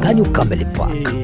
Cherangani Okameli Park.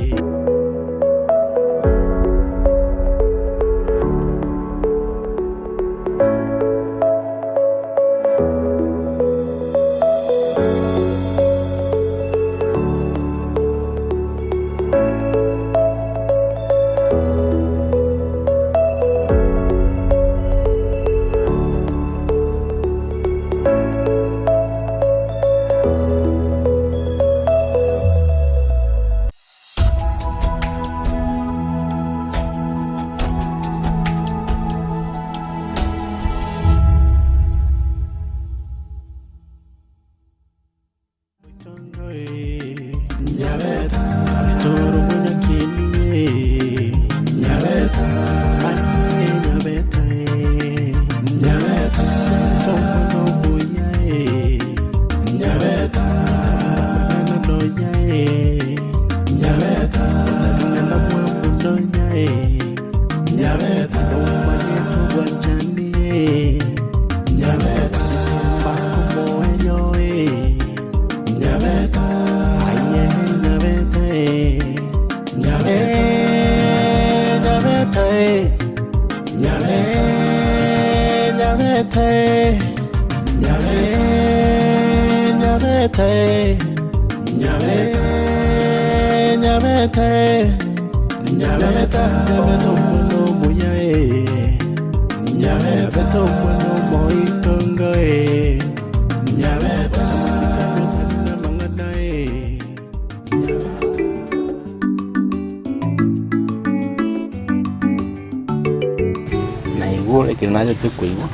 Naigure ekero nachete koigwa,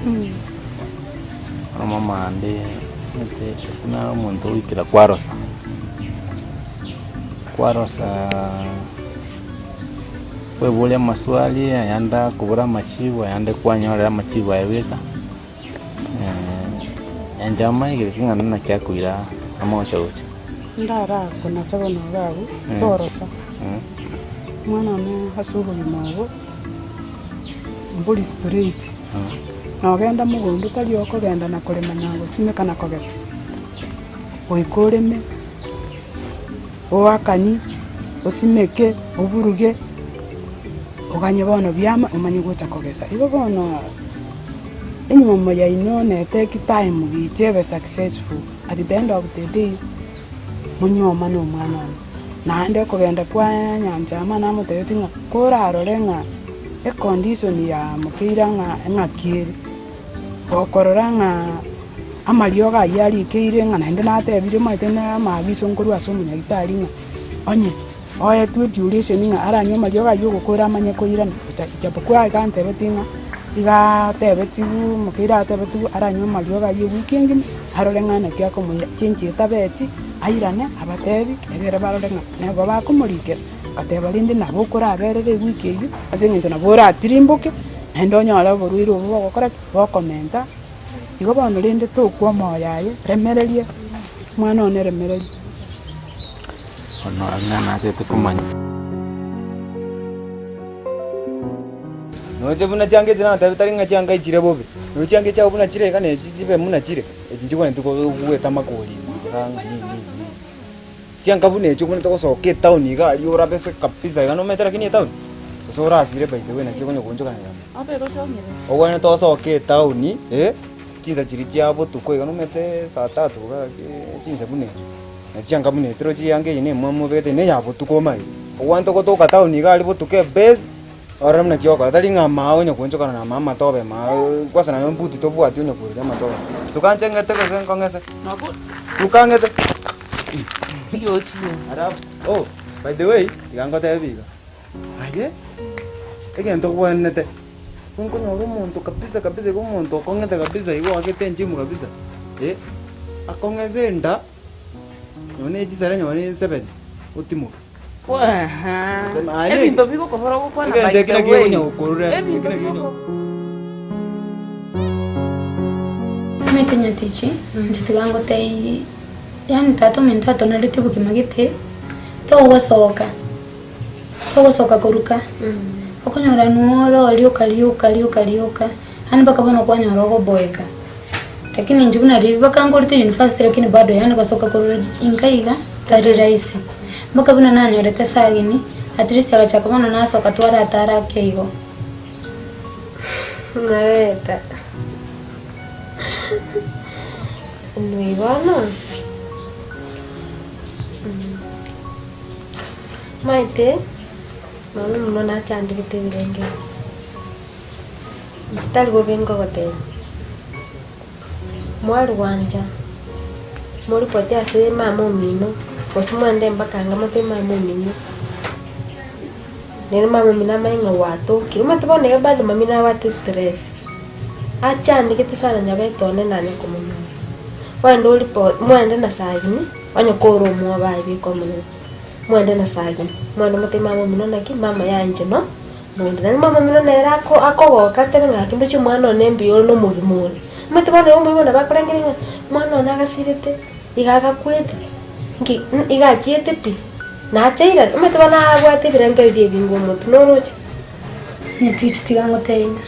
bono momande omanyete ase nare omonto ogoikera kwarosa, kwarosaaa kweboria amaswali ayande akobora amachibu ayande kwanyorera amachibu aye bweka, enche amanyire ki ng'a naki akoira amagocha gocha. Ndara konacha bono iga abwo, torosa. Omwana one ase obogima obo, mbori straight, nogenda mogondo tari okogenda na korema na gosimeka na kogesa, goika oreme, oakanie, osimeke, oburuge, oganye bono biame omanye gocha kogesa. Igo bono enywomo yaino ne take time gicha ebe successful at the end of the day monyuomane omwana one. Naende okogenda kwa nyanchama namotebetie ng'a korarore ng'a econdition ya mokeira ng'a eng'aki ere, gokorora ng'a amariogo ayio arikeire ng'a naende natebire omanyete na amaagiso nkorwa ase omonyagitari ng'a onye oetwe eduration ng'a aranywe amariogo ayio ogokora amanye koirana, ijapokuwa iga antebetie ng'a igaa atebetigwe mokeira atebetigwe aranywe amariogo ayio ewiki engima. Arore ng'a naki akomoira chinchera etabeti, airane abatebi, egere barore ng'a nabo bakomorikera. Agateba rende nabo okoraberere ewiki eyio, ase eng'encho nabo oratirimboke, naende onyore oborwaire obwo bogokora ki? Bokomenta. Igo bono rende tokwa omoyo aye, remereria, omwana one remereria. Bono ng'a nachete komanya. Noche buna chianga echi nagotebi tari ng'a chianga echire bobe, nonya chianga echi agwo buna chire iga na echi chibe buna chire, echi nchigwenereti goeta makori ime iga ng'a nini nini nini. Chianga buna echio buna togosoka etown iga aria orabe ase kabisa iga nomanyete lakini etown, gose orasire by the way naki okonya goonchokana iga. Obwenerete osoke etown eh, chinsa chiria chia botuko iga nomanyete saa tatu iga gaki chinsa buna echio. Na chianga buna echio roche eyanga eye nemwamu obegete na eya botuko omanyete. Obwenerete gotoka town iga aria botuko ebase. Orore buna ki ogokora, tari ng'a amaa onye koonchokana na amaa amatobe amaa kwanza naye mbuti tobwati onye koruta amatobe. Suka nche ng'ete gose nkong'ese? Suka ng'ete. Alafu, oh, by the way, iga ngotebie iga, aye, egento obwenerete, nkonyora omonto kabisa kabisa iga omonto okong'ete kabisa iga oagete enchimu kabisa, eh, akong'ese enda, nonye ne chisare nonye ne ensebeti, otimoke. Ebinto bigokobora ogokwana by Egento eki the nakio way. gekonya gokorora, Ebinto eki nakio bigoko Omanyete nyatichi, inche tiga ngotebie, yaani tata ominto atoneretie obogima gete, togosoka, togosoka koruka, okonyora noro rioka rioka rioka rioka, yaani mpaka bono kwanyora ogoboeka. Lakini inche buna riria bakangorete university lakini bado yaani gosoka korwa inka iga tari rahisi. Mpaka buna nanyorete sagini, at least agachaka bono nasoka twaratara ake igo. Nabeta. Anyway, bono maete mama omino nachandegete ebirengererio. Inche tari bobe nkogotebia, mwarwancha moripoti ase mama omino, gose mwende mpaka anga motebie mama omino, nere mama omino amanye ng'a gwatokire. Omanyete bono iga bado mami nabwate estress, achandegete sana nyabete one nanye komonyora. Mwende oripoti mwende na sagini, onye kore omwoba aye beka omonene, mwende na sagini, mwende motebie mama omino naki, mama yaya inche no. Naende nari mama omino nere ako akogoka atebe ng'a gaki ndoche omwana one mbuya ore na omogima ore. Omanyete bono igo omoibori nabo akorengereria ng'a omwana one agasirete, iga agakwete, nki iga achiete pi, nache airane. Omanyete bono abwate ebirengererio ebinge omotwe noroche. Nyatichi tiga ngotebie,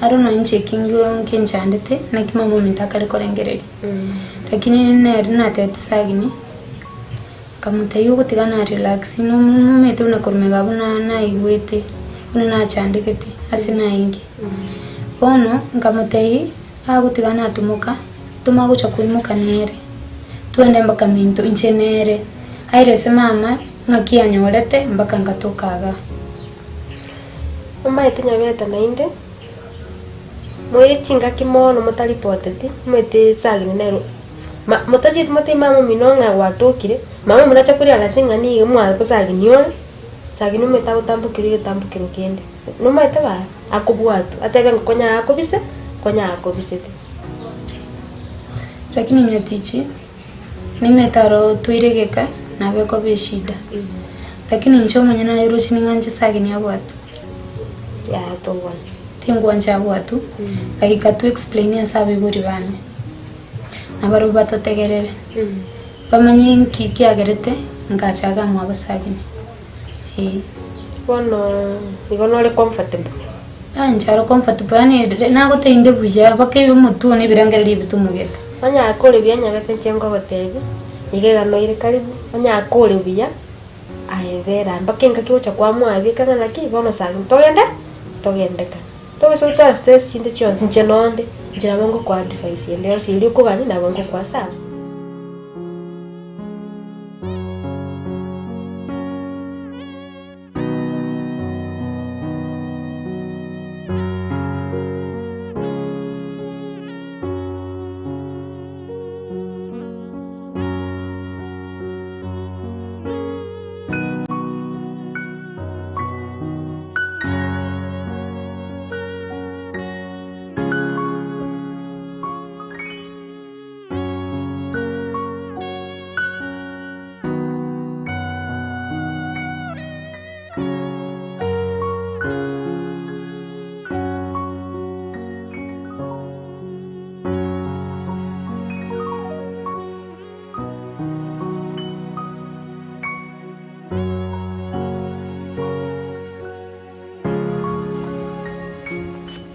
aro nonye inche eki nkenchandete naki mama ominto akare korengereria. Lakini nere natebete sagini. Nkamotebia ogotiga na relax, nomanyete buna korwa magega abwo naigwete buna nachandegete ase nainche. Bono nkamotebia agotiga natimoka, toma gocha koimoka nere, twende mpaka minto inche nere, aire ase mama ng'aki anyorete mpaka nkatoka igaa. Omanyete nyabete naende, moire chingaki mono motaripoteti, omanyete sagini nero. Ma motachieti motebie mama omino ng'a gwatokire, mama omino ache korealize ng'a nigo mwagosaginia ore, saginia omanyete agotambokera egetambokero kende. Nomanyete baa, akobwatwa, atebe ng'a konya akobise, konya akobisete. Lakini nyatichi, nimanyete aro toire egeka, nabo ekoba eshida. Lakini inche omonyene aye oroche ning'a inche saginia abwatwe. Yaya togwancha. Tingwancha abwatwe, goika to explain ase abaibori bane. Nabarabwo batotegerere, bamanye inki kiagerete ngacha iga mwabasagini. Ee. Bono igo nore comfortable? Ah inche aro comfortable yaani nagotebia inde buya mpaka omotwe one ebirengererio ebi bitomogete. Onye akore buya nyabete inche nkogotebia, iga iga noire karibu, onye akore buya. Aye bera mpaka engaki ogocha kwamwabeka ng'a naki bono sani togende togendeka. Tobisa gotwara stress chinde chionsi inche nonde, inche nabo ngokoa advice ende yonsi eria okogania nabo ngokoa sawa.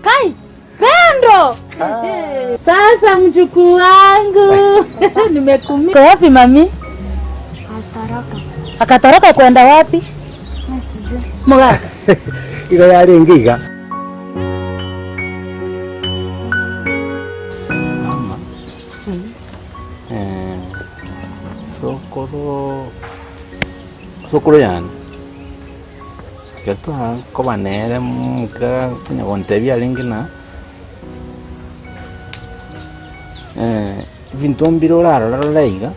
Kai, Pendo! Sasa mjukuu wangu nimekumia. Kwa wapi mami? Atoroka. Akatoroka kwenda wapi? Sijui. Mugaka. Igo yarenge iga. Mama, sokoro sokoro yane, ekero twakoba nere moka konya gontebia arenge ng'a ebinto mbire orarore rore iga,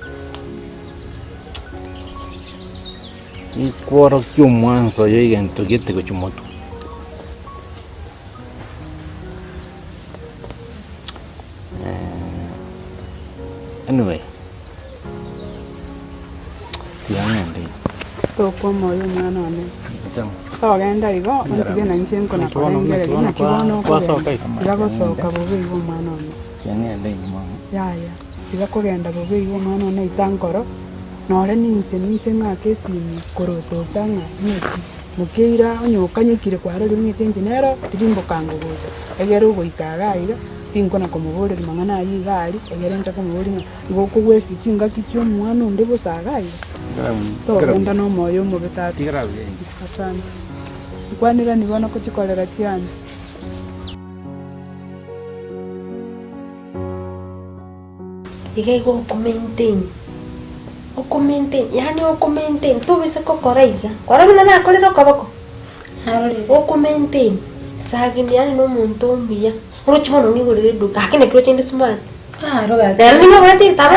Nikworokia omwanso oyo egento gete gochia motwe. Anyway, tiga ng'ende iga. Tokwa omoyo omwana one. Togenda igo, ontige nainche nkona korengereria naki bono okogenda. Tiga gosoka bobe igo omwana one. Tiga ng'ende iga mama. Yaya, tiga kogenda bobe igo omwana one aita nkoro. Nore ninche ninche ng'ake esimi korotota ng'a ng'aki mokeira onye okanyekire kwarorire ng'a echenji nero tiri mbokango gocha, egere ogoika iga iga. Tinkona komoboreria mang'ana ayio iga aria, egere nche komoboria ng'a igo okogwestia chingaki chi'omwana onde bosa iga iga. Togenda nomoyo omobe tata. Asante. Nkwanera nigo nagochikorera chiancha. Iga igo okomaintain, okomaintain yaani okomaintain tobisa gokora iga, kora buna nakorire okoboko, okomaintain sagini yaani na omonto omuya, oroche bono ng'igorere eduka gaki naki roche inde smart. Rero nimobwate taba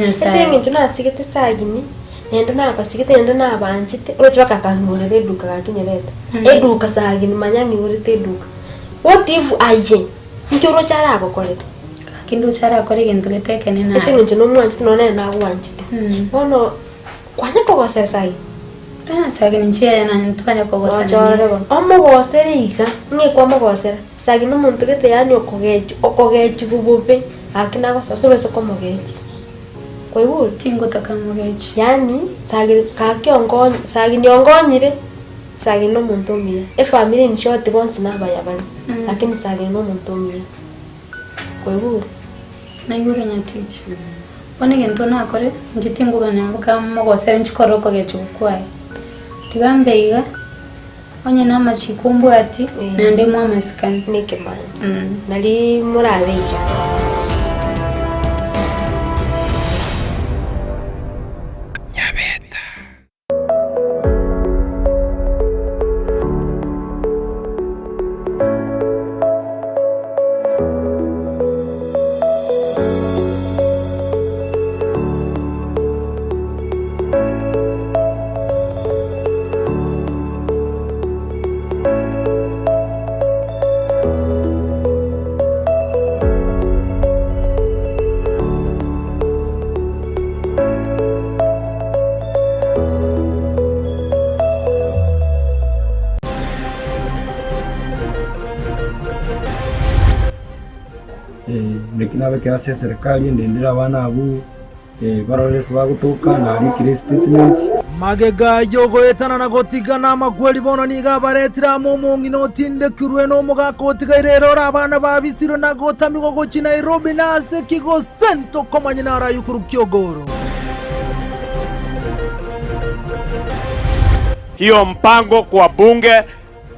ase eng'encho nasigete sagini, naende nabasigete naende nabanchete, oroche mpaka akang'igorera eduka gaki nyebete, eduka sagini manya ang'igorete eduka, what if aye. Inki oroche aragokorere? Gaki ndoche arakore egento gete ekenene Ase aye. eng'encho nomwanchete nonya nere nagwanchete. Bono kwanya kogosera saii? Ah, sagini inche yaya nonye ntwanya kogosana Ochorere nere. bono. Omogosere iga, ng'ai kwamogosera? Sagini nomonto gete yaani okogechwa okogechigwa bobe, gaki nagosaba tobasa komogechia. Kwaigure? Tingotaka mogechi. Yaani sagini gaki onkonye sagini onkonyire. Sagini nomonto omuya, efamiri in short bonsi nabaya bare, lakini Sagini nomonto omuya. Kwaigure? Naigure nyatichi. Bono egento nakore, inche tingogania mpaka mogosere inche korora okogechigwa kwaye. Tiga mbe iga, onye namachiko mbwati, naende moe amasikani. Nekemani. Nari morabe iga. Nyabeta. Naki nabekire ase eserekari ndendere abana abwo barore ase bagotoka narikire estatement. Magega y'ogoetana na gotigana amakweri bono nigo abaretire amo omong'ina otindekirwe na omogaka otigaire ere ore abana babisirwe na gotamigwa gochia Nairobi na ase ki gose ntokomanya narayukuru ki'ogoro. Hiyo mpango kwa bunge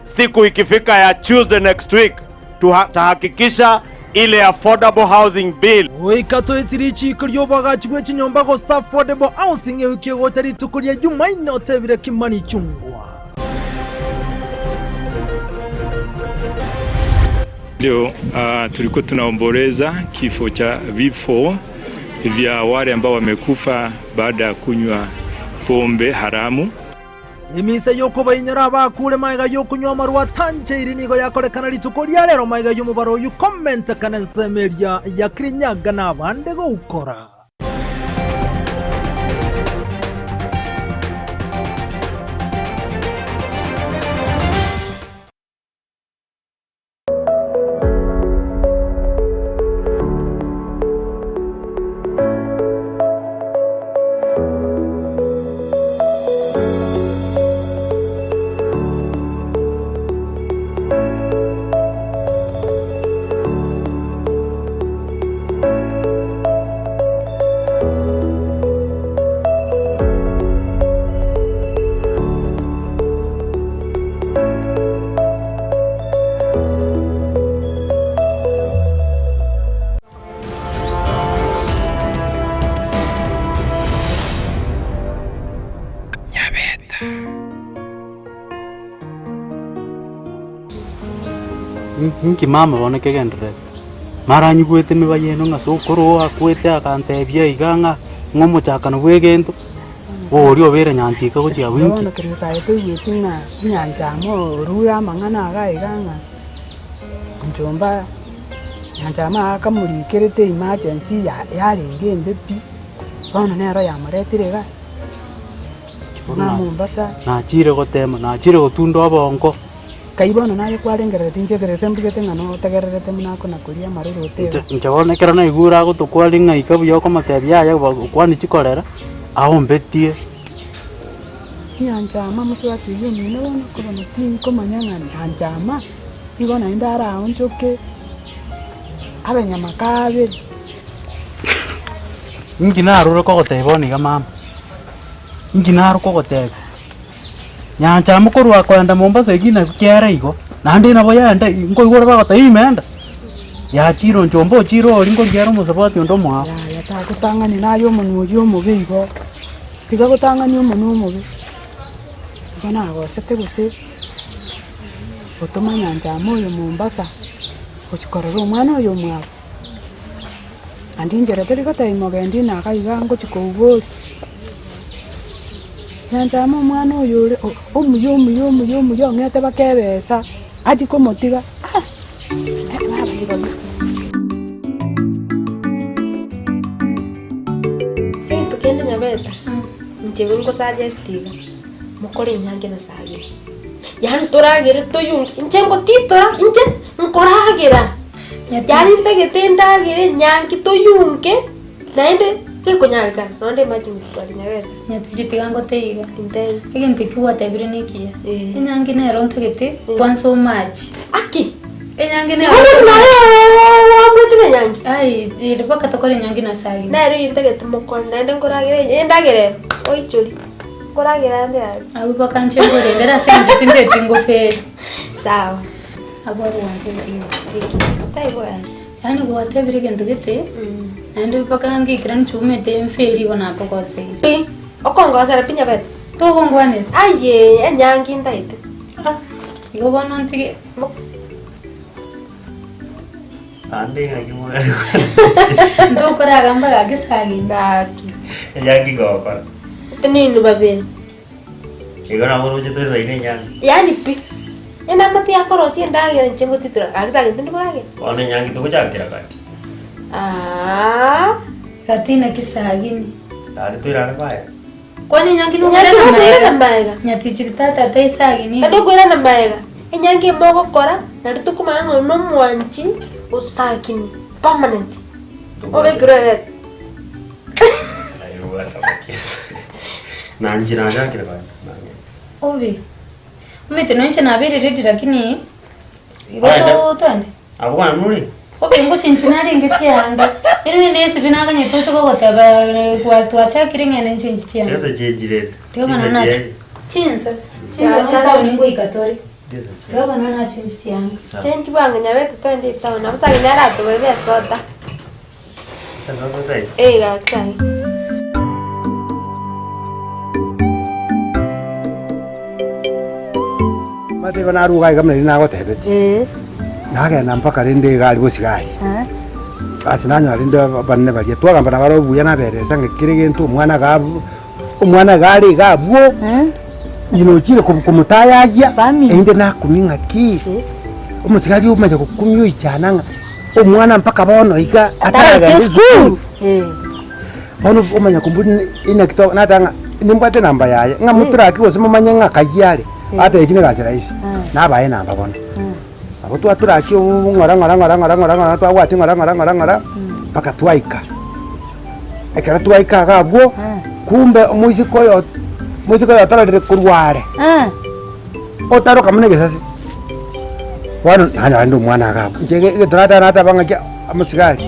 siku ikifika ya Tuesday next week tutahakikisha ile affordable housing bill. Goika toetie richiiko ri'oboagachi bwe chinyomba gose affordable housing ewiki egocha rituko ria Jumaine otebire Kimani Ichung'wa. Leo uh, tulikuwa tunaomboleza kifo cha vifo vya wale ambao wamekufa baada ya kunywa pombe haramu. Emisa y'okobainyora abakure magega y'okonywa amarwa atancheiri nigo yakorekana rituko ria rero magega y'omobaro oyio komentekana ensemo eria ya Kirinyaga na abande goukora. Nyabeta. Inki mama bono kegendererete? Mara nyigwete emebayeno ng'a sokoro oo akwete agantebia iga ng'a ng'a omochakano bw'egento, oria obeire nyantika gochia abwo inki? Bono kere saye toigweti ng'a nyancha amo orure amang'ana iga iga ng'a nchomba nyancha amo akamorikerete emergency ya- yarenge embe pi, bono nero yamoretire igaa ng'a Mombasa. Nachire gotema, nachire gotunda obongo. Kai bono naye kwarengerereti inche ekero ase mbugete ng'a notegererete buna akona koria amaroro oteba. Inche bono ekero naigure agotokwa ng'a ika buya okomotebia yaya okwani chikorera, aombetie. Nyanchama mosubati oyio omino bono korwa tinkomanya ng'a nyanchama, igo naende araonchoke. Abe nyamakabere. Inki narure kogotebia bono iga mama? Inki naro kogotebia? Nyancha amo korwa koenda Mombasa eki naki kiare igo, naende nabo yaenda nkoigwa ore bagoteba imeenda, yachire onchomba ochire oria nkorigia ere omosubati onde omoao. Yaya tagotang'ani naye omonwa oyio omobe igo, tiga gotang'ania omonwa omobe, igo nagosete gose gotoma nyancha amo oyo Mombasa, gochia korora omwana oyo omwabo. Naende inchera teri gotebia mogendi ng'a iga iga ngochia kouboria. Nyancha amo omwana oyo ore omuya omuya omuya omuya ong'ete baka ebesa, achie komotiga ah baba igo buya. Egento kende nyabete, inche nkosuggest iga, mokore enyangi na Sabina. Yaani toragere toyunge, inche ngotitora, inche nkoragera. Yaani ntagete ndagere enyangi toyunge, naende gekonyarekana, nonya imagine sukari nyabete. Nyatichi tiga ngote iga. Intebie. Egento ekio gwatebire nekiya. Eh. Enyangi nero ntagete kwanza omachi. Aki! Enyangi Igo nero bosi naye oamwete na enyangi? Ai, eri mpaka tokore enyangi na Sagini. Nere oyio ntagete mokore, naende nkoragere endagera ero, oichorie. Nkoragera ande aria. Abwo mpaka inche nkorendere ase eng'encho tinteti ngoferi. Sawa. Abwo abwo gwantebire Eki, taibo yaani. Yaani gwatebire egento gete, naende mpaka ngeikera nchumete mferi igo nakogoseire. Pi, okongosera pi nyabete. Togongwanera. Aye, enyangi ntaete. Ah, igo bono ntige. Naende ng'aki more Ntokoragamba gaki sagi. Gaki. Enyangi gokora. Tinini babere. Igo nabo oroche toisaine enyangi. Yaani pi. Endamate yakorosia endagera inche ngotitora gaki sagi tindi koragera. Bono enyangi togochakera gati. Aah. Gati naki sagini. Tari toirane baya. Kwani enyangi Enyangi nokoirana nokoirana maega? maega. Nyatichiri tata taisagini. Tari okoirana maega. Enyangi mogokora naende tokomanya ng'a oyo nomwanchi osakini permanent. Obekirwe ebete. Aye obwate amacheso. Nanche nachakire bana. Obe. Omanyete nonya inche nabeire ready lakini igo Aye, to twende. Abwo kwane nore? Obe ngochinchi narenge chianga. Ere nesibi naganyete oche gogoteba gwa twachakire ng'ende nchinchi chianga. Ese chinchirete. Tiga bono nachi chinsa chinsa etown ngoika tore. Tiga bono nachinchi chianga. Chenchi bwango nyabete twende etown nabo sagini aratogorere esoda. Eh gaki sahi. Omanyete igo naruga iga buna riria nagotebetie, nagenda mpaka rende iga aria bosigari, basi nanyora rende abanene baria, twagamba nabarabwo buya naberesa ng'a kera egento omwana iga abwo, omwana iga are iga abwo, ng'ina ochire komotayagia, erinde nakumia ng'aki, omosigari omanye gokumia oichana ng'a omwana mpaka bono iga ataragenda esukuru. Bono omanya kombori inaki to nateba ng'a nimbwate enamba yaye, ng'a moturaki gose momanye ng'a kayio are, atebia ekio negasi rahisi, nabae enamba bono. Nabo twaturaki obo ng'ora ng'ora ng'ora ng'ora ng'ora ng'ora twabwatia ng'ora ng'ora ng'ora ng'ora, mpaka twaika. Ekero twaika iga abwo, kumbe omoiseke oyo omoiseke oyo otororire korwa are, otaroka buna egesase, bono nanyora rende omwana iga abwo. Inche egento nateba nateba ng'aki omosigari,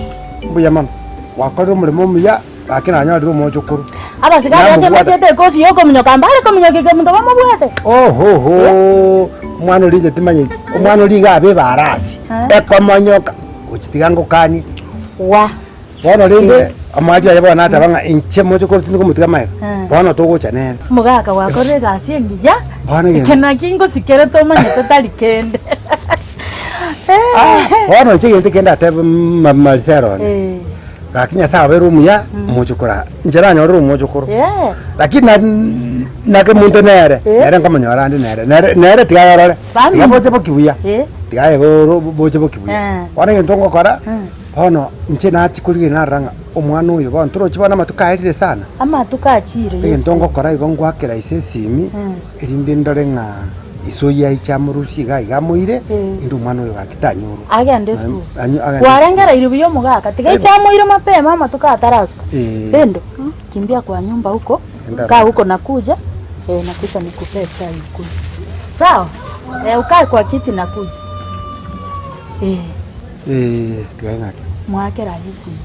mbuya mono, gwakorire omoremo omuya, gaki nanyorire omochokoro. Abasigari ase Namobwata. bachete ekosi ya okominyoka mbare kominyoka omonto bamobwate. Ohohoo, omwana oria inche timanyeti, omwana oria iga abe ebarasi, ekomonyoka, gochitiga ngokanie. Wa. Bono rende, omwarimu aye bono nateba ng'a inche moche korwa tindi komotiga magega, bono togocha nere. Omogaka gwakorire egasi engiya, Bono egento. eke naki ngosikerete omanyete tari kende. Bono inche egento ekende ndatebe ma- Marcelo one, Eh. gaki Nyasaye abeire omuya, omochokoro aa, inche nanyorire omochokoro, Eh. lakini na naki omonto nere, nere nkomonyora ande nere, nere nere tiga ayerore, tiga boche boki buya, tiga aye boro boche boki buya. Bono egento ngokora. Bono inche nachia korigereria narora ng'a omwana oyo bono torochi bono amatuko aerire sana. Amatuko achiire Yeso. Egento ngokora igo ngoakera ise esimi, erinde ndore ng'a ise oyio aiche amorusie iga iga amoire, erinde omwana oyo gaki tanyorwa. Agende esukuru. Anyo- agende Kwarengereiri buya omogaka, tiga aiche amoire mapema amatuko atarasuka. Eh. Pendo, kimbia kwa nyumba huko, Enda kaa huko nakuja, eh, nakuja nikupee chai ukunywe. Sawa? Eh, ukae kwa kiti nakuja. Eh. Eh, tiga ing'ake. Mwakera aye esimi.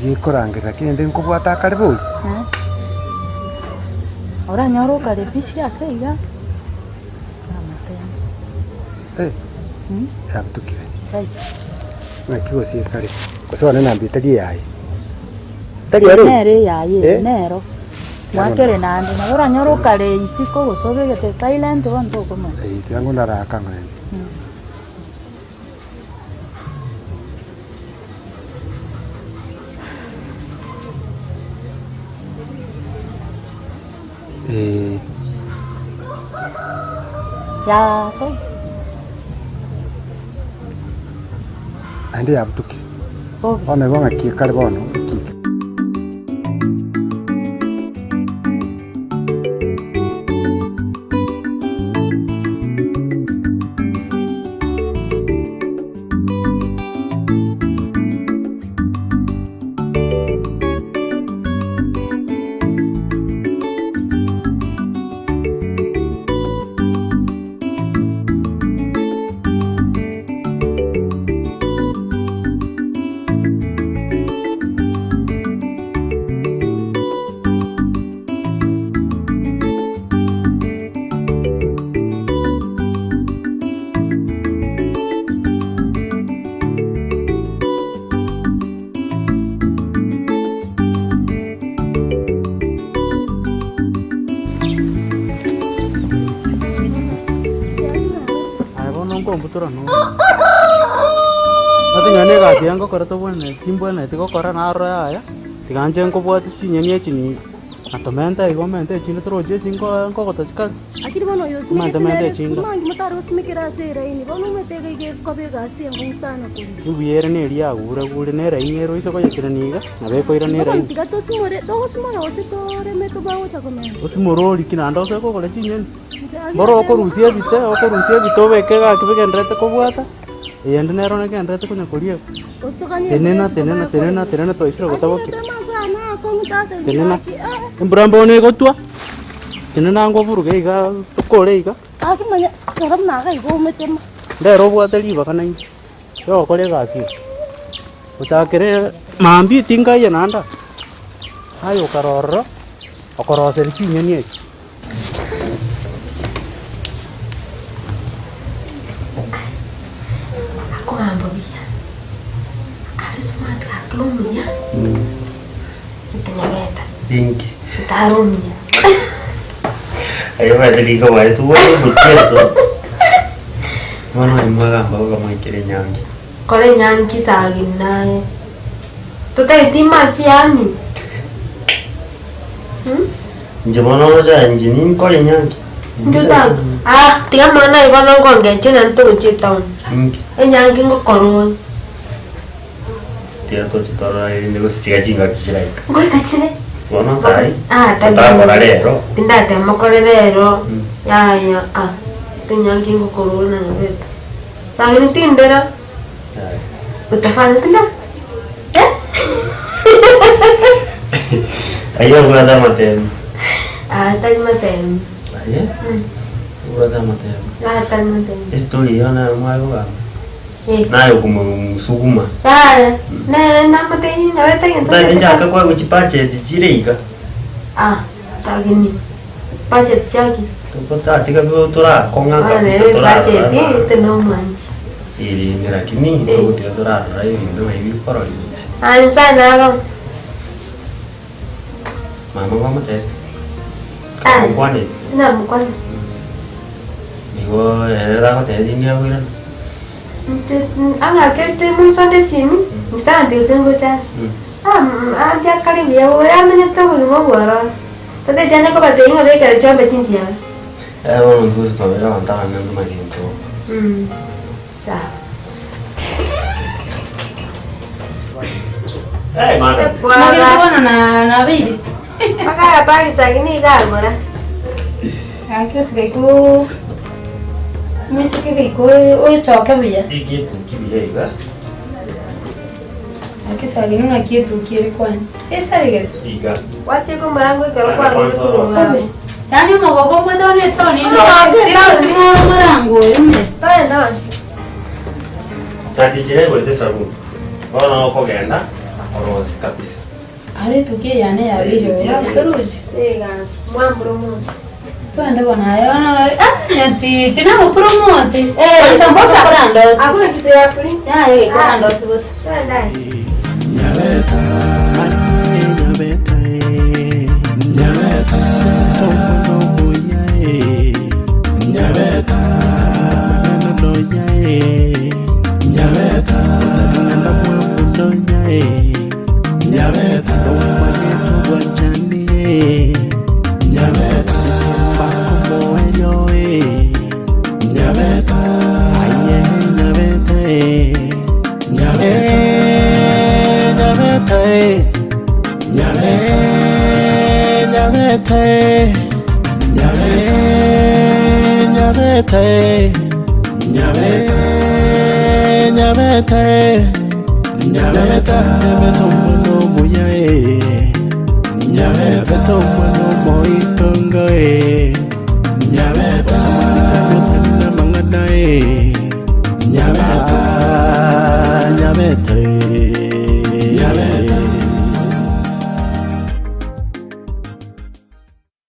Gekorangerera kende nkobwate akare bori? Oranyore okare busy ase iga, amatemo. Eh, yabutukire. Naki gose ekare, gose one namba etari eyaye. Tari ere? Nere eyaye Eh? nero. Mwakere naende, nabo oranyore okare isiko gose obegete silent bono tokomanya. Eh, tiga ng'o ndaraka ng'o rende. Eh. Yaso. Naende yabutukire. Bono igo ng'aki ekare bono ki. Aye bono nkombutora nonya. Ase nonya egasi eye ngokora tobwenereti timbwenereti gokora narora yaya, tiga inche nkobwatia chinyeni echi ni natomenta igo omente echinde torochi echi nko nkogota chikari. Lakini bono oyo Omanyete osimegete mente nere echinga. sukuma nki motare gosimekera ase eraini bono omanyete iga iga ekoba egasi enkong'u sana korwa. Ribuya ere na eria yagure gure na eraini ere oise koyetirania iga, nabo ekoirana Igo bono eraini. tiga tosimore togosimora gose toreme tobagocha komenta. Osimore oriki naende ose kogora chinyeni. Mboro okorusia ebite, okorusia ebite obeke egaki bigendererete kobwata, eyende nero negendererete konya koria. Gose toganie Tenena, embura tenena, tobare tenena, korema. tenena twaisire Lakini gotabokia. ase amansa aya nakong'u tata inche Tenena, gaki eh. embura mbono egotwa, tenena ango oburuge igaa tokore iga. Gaki manya rora buna iga igo ometema. Ndero obwate ribaga nainche, riogokora egasi eye. Gochakera mambia tingaiya naende aa, aye okare ororo, okoroseria chinyeni echi. Akogamba buya, are smart gaki omuya, ntanyabeta, Inki? ntare omuya. Aye omanyete riko bwaye tobwate omocheso. Bono oyo mwagamba boka mwaikire enyangi. Kora enyangi sagini naye, totageti machi yaani. Inche bono ogocha inche ninkore enyangi. Inki otanga ah tiga amang'ana aye bono nkongenchia naende togochia etown. Inki? Enyangi ngokora ore. Tiga toche torore rende gose tiga chingaki chiraika. Ngoika chire. Bono sayi, Ah, tari otakora rero. Tindatema kore rero, yaya ah, enyangi ngokora ore na Nyabeta. Sagini tindera. Utafanya sindio? Eh? Aye obwate amatemu. Ah, tari matemu. Aye? Obwate amatemu. Ah, tari matemu. Estory eyio naro mware kogamba. Eh. Naye okomosuguma. Yaya, nere namotebie nyabete egento Otagete nchake koegwa chibudget chire iga. Ah, sagini. Budget chiaki? Tatiga torakong'a Bono kabisa nere torarora budget na- inte nomwanchi. Erinde lakini togotiga torarora ebinto ng'ai bikorora inche. Aye nyasaye naro. Mama kwamotebia? Ah. Kwamokwanire? Namokwanire. Igo ere tagotebia tindi akoirana? Inche ang'akerete moisonde esimi, inche tanti gose ngochande. Ambia akare buya bobe amenyete obogima obwororo. Tateti ande kobatebia ng'a bekere chiombe chinsiaga. Eh bono intwe gose twabere abanto abanene ntomanyeti gento. Sawa. Eh madam. Magere bono na nabeire. Bagaya bagisagi nigo agora. Gaki ase gaiko omoiseke gaiko oechoke buya. Eki etuki buya iga. Gaki sagini ng'aki etuki ere kwani. Esarigete. Iga. Gwachia komorango ekero kwarure korwa bwago. Yaani omogoko omwete bono etown inde chirochi more morango oyo omanyete. Nyatichi naigorete esabuni, bono okogenda orosie kabisa. Are etuki eye yane yabeire bobe abwo toruchi? Twende bono aye bono ah nyatichi nagopromote kwanza mbosa korandosi yaya geka orandosi bosa.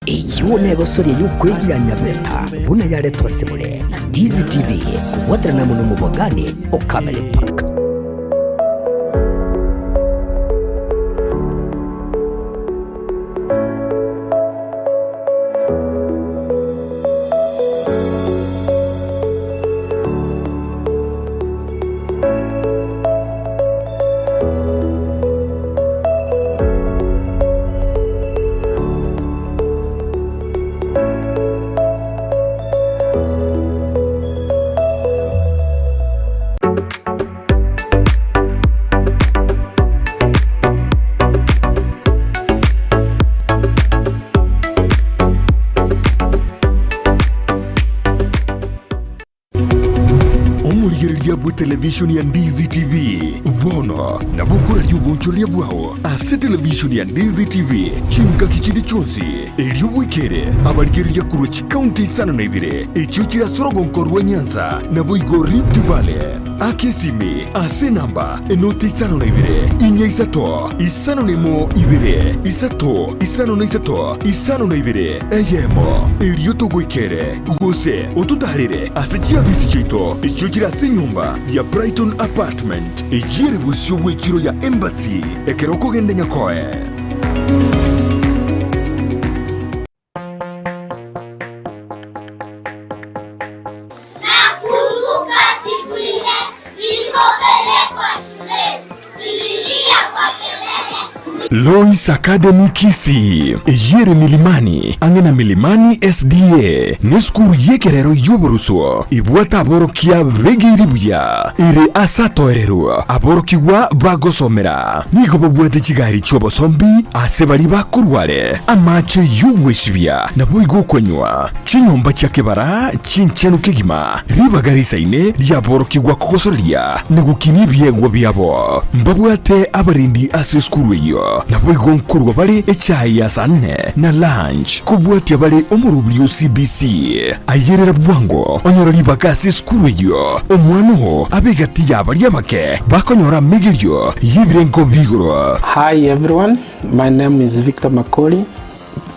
Eyio negosoria y'okwegia Nyabeta buna yaretwa ase more na Ndizi TV kobwaterana amo nomobwagani o Camel Park. Omorigereria bw'etelevishoni ya Ndizi TV bono nabo okoraria obonchoreria bwao ase televishoni ya Ndizi TV chingaki chinde chionsi, erio bwekere abarigereria korwa chikaunti isano na ibere echio chire ase orogonko rwa Nyanza naboigo Rift Valley. Aka esimi ase enamba enoti isano na ibere, inya isato, isano na emo ibere, isato, isano na isato, isano na ibere, eyemo, erio togoikere, gose ototaarere ase chiabisi chiaito echio chire ase enyomba ya Brighton Apartment, eyio ere bosio bw'echiro ya Embassy, ekero okogenda Nyakoe. Nakumbuka siku ile nilipopelekwa shuleni, nililia kwa kelele. Lois Academy Kisii, eyio ere Milimani, ang'e na Milimani SDA, nesukuru y'ekerero y'oboruswo ebwate aborokia begeire buya, ere ase atoererwa aborokigwa bagosomera. Nigo babwate chigari chi'obosombi ase baria bakorwa are, amache y'ogwesibia, naboigo okonywa, chinyomba chia kebara chinchenu kegima, ribaga risaine riaborokigwa kogosoreria na gokinia ebiegwa biabo. Mbabwate abarendi ase esukuru eyio, naboigo nkorwa bare echae ya saa nne na lunch, kobwatia bare omorobiri o CBC. Ayerera bwango onyore ribaga ase esukuru eyio, omwana oo abe egati ya baria abake bakonyora amegerio y'ebirengo bi'igoro. Hi everyone, my name is Victor Makori,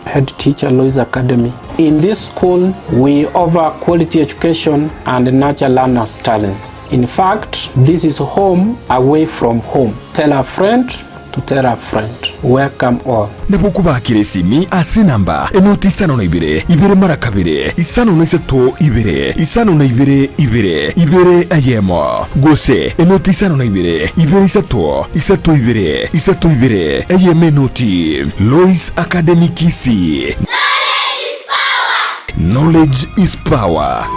head teacher Lois Academy. In this school, we offer quality education and nurture learners' talents. In fact, this is home away from home. Tell a friend to tell a friend. Welcome all. Nabo okobakera esimi ase enamba enoti isano na ibere, ibere mara kabere, isano na isato ibere, isano na ibere ibere, ibere eyemo, gose enoti isano na ibere, ibere isato, isato ibere, isato ibere, eyemo enoti. Lois Academy Kisii. Knowledge is power.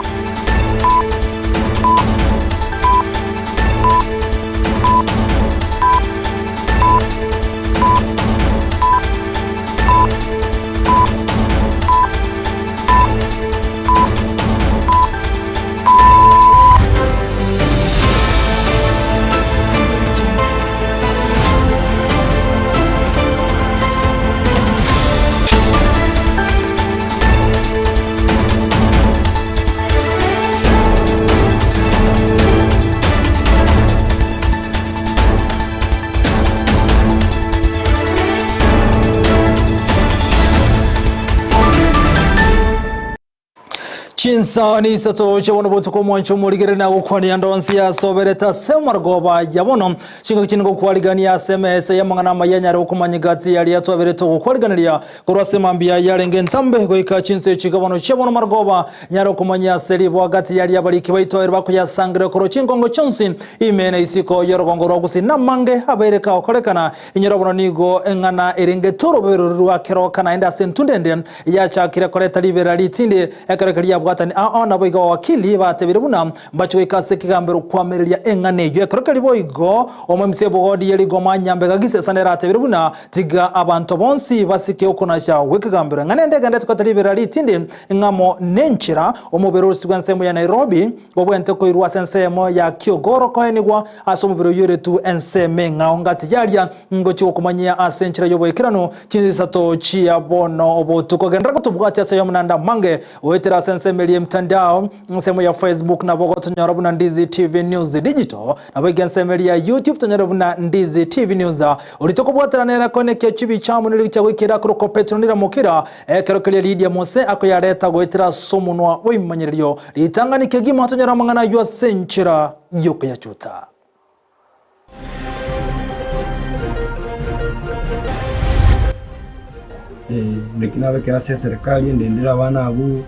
Chinsa ni isato chia bono botuko omwancho omorigereri na gokwania ndonsi asoberete ase amarogoba ya bono. Chingaki chinde ngokwarigania ase emesa y'amang'ana amaya anyare gokomanya egati yaria twaberete ogokwariganeria korwa ase mambia yarenge entambe goika chinsa echi bono chia bono marogoba nyare okomanya ase riboa gati yaria abariki baito ere bakoyasangera korwa chinkongo chionsi ime na isiko y'orogongo rwa gusii namange abeire kagokorekana. Inyora bono nigo eng'ana erenge torobebe rwa keroka naende ase entunda ende yachakire koreta riberera ritindi ekero keria yabwatani ao naboigo abawakili batebire buna mbache goika ase ekegambero kwamereria eng'ana eyio. Ekero keria boigo omoimisi ebogodi ye rigoma Nyambega Gisesa nere atebire buna tiga abanto bonsi basike okonacha gw'ekegambero. Eng'ana ende egenderete koreta riberera ritindi ng'amo nenchera omobere orosigwe ensemo ya Nairobi obwente koirwa ase ensemo ya Kiogoro koenigwa ase omobere oyoiretwe ensemo eng'ao ngati yaria Ngochia gokomanyia ase enchera y'oboikeranu chinsa isato chia bono obotuko. Genderera gotobwatia ase ayomo naende amange goetera ase ensemo eria y'emtandao, ensemo ya Facebook nabo ogotonyora buna Ndizi TV News Digital, naboigo ensemo eria ya YouTube tonyore buna Ndizi TV News. Oria tokobwaterana ere koenekia chibicha amo nerigicha goikera korokwa Petero Niramokira, ekero keria Lidia Mose akoyareta goetera ase omonwa bw'ebimanyererio. Ritang'ani kegima tonyore amang'ana ayio ase enchera y'okoyachuta. Naki nabekire ase eserekari ndendere abana abwo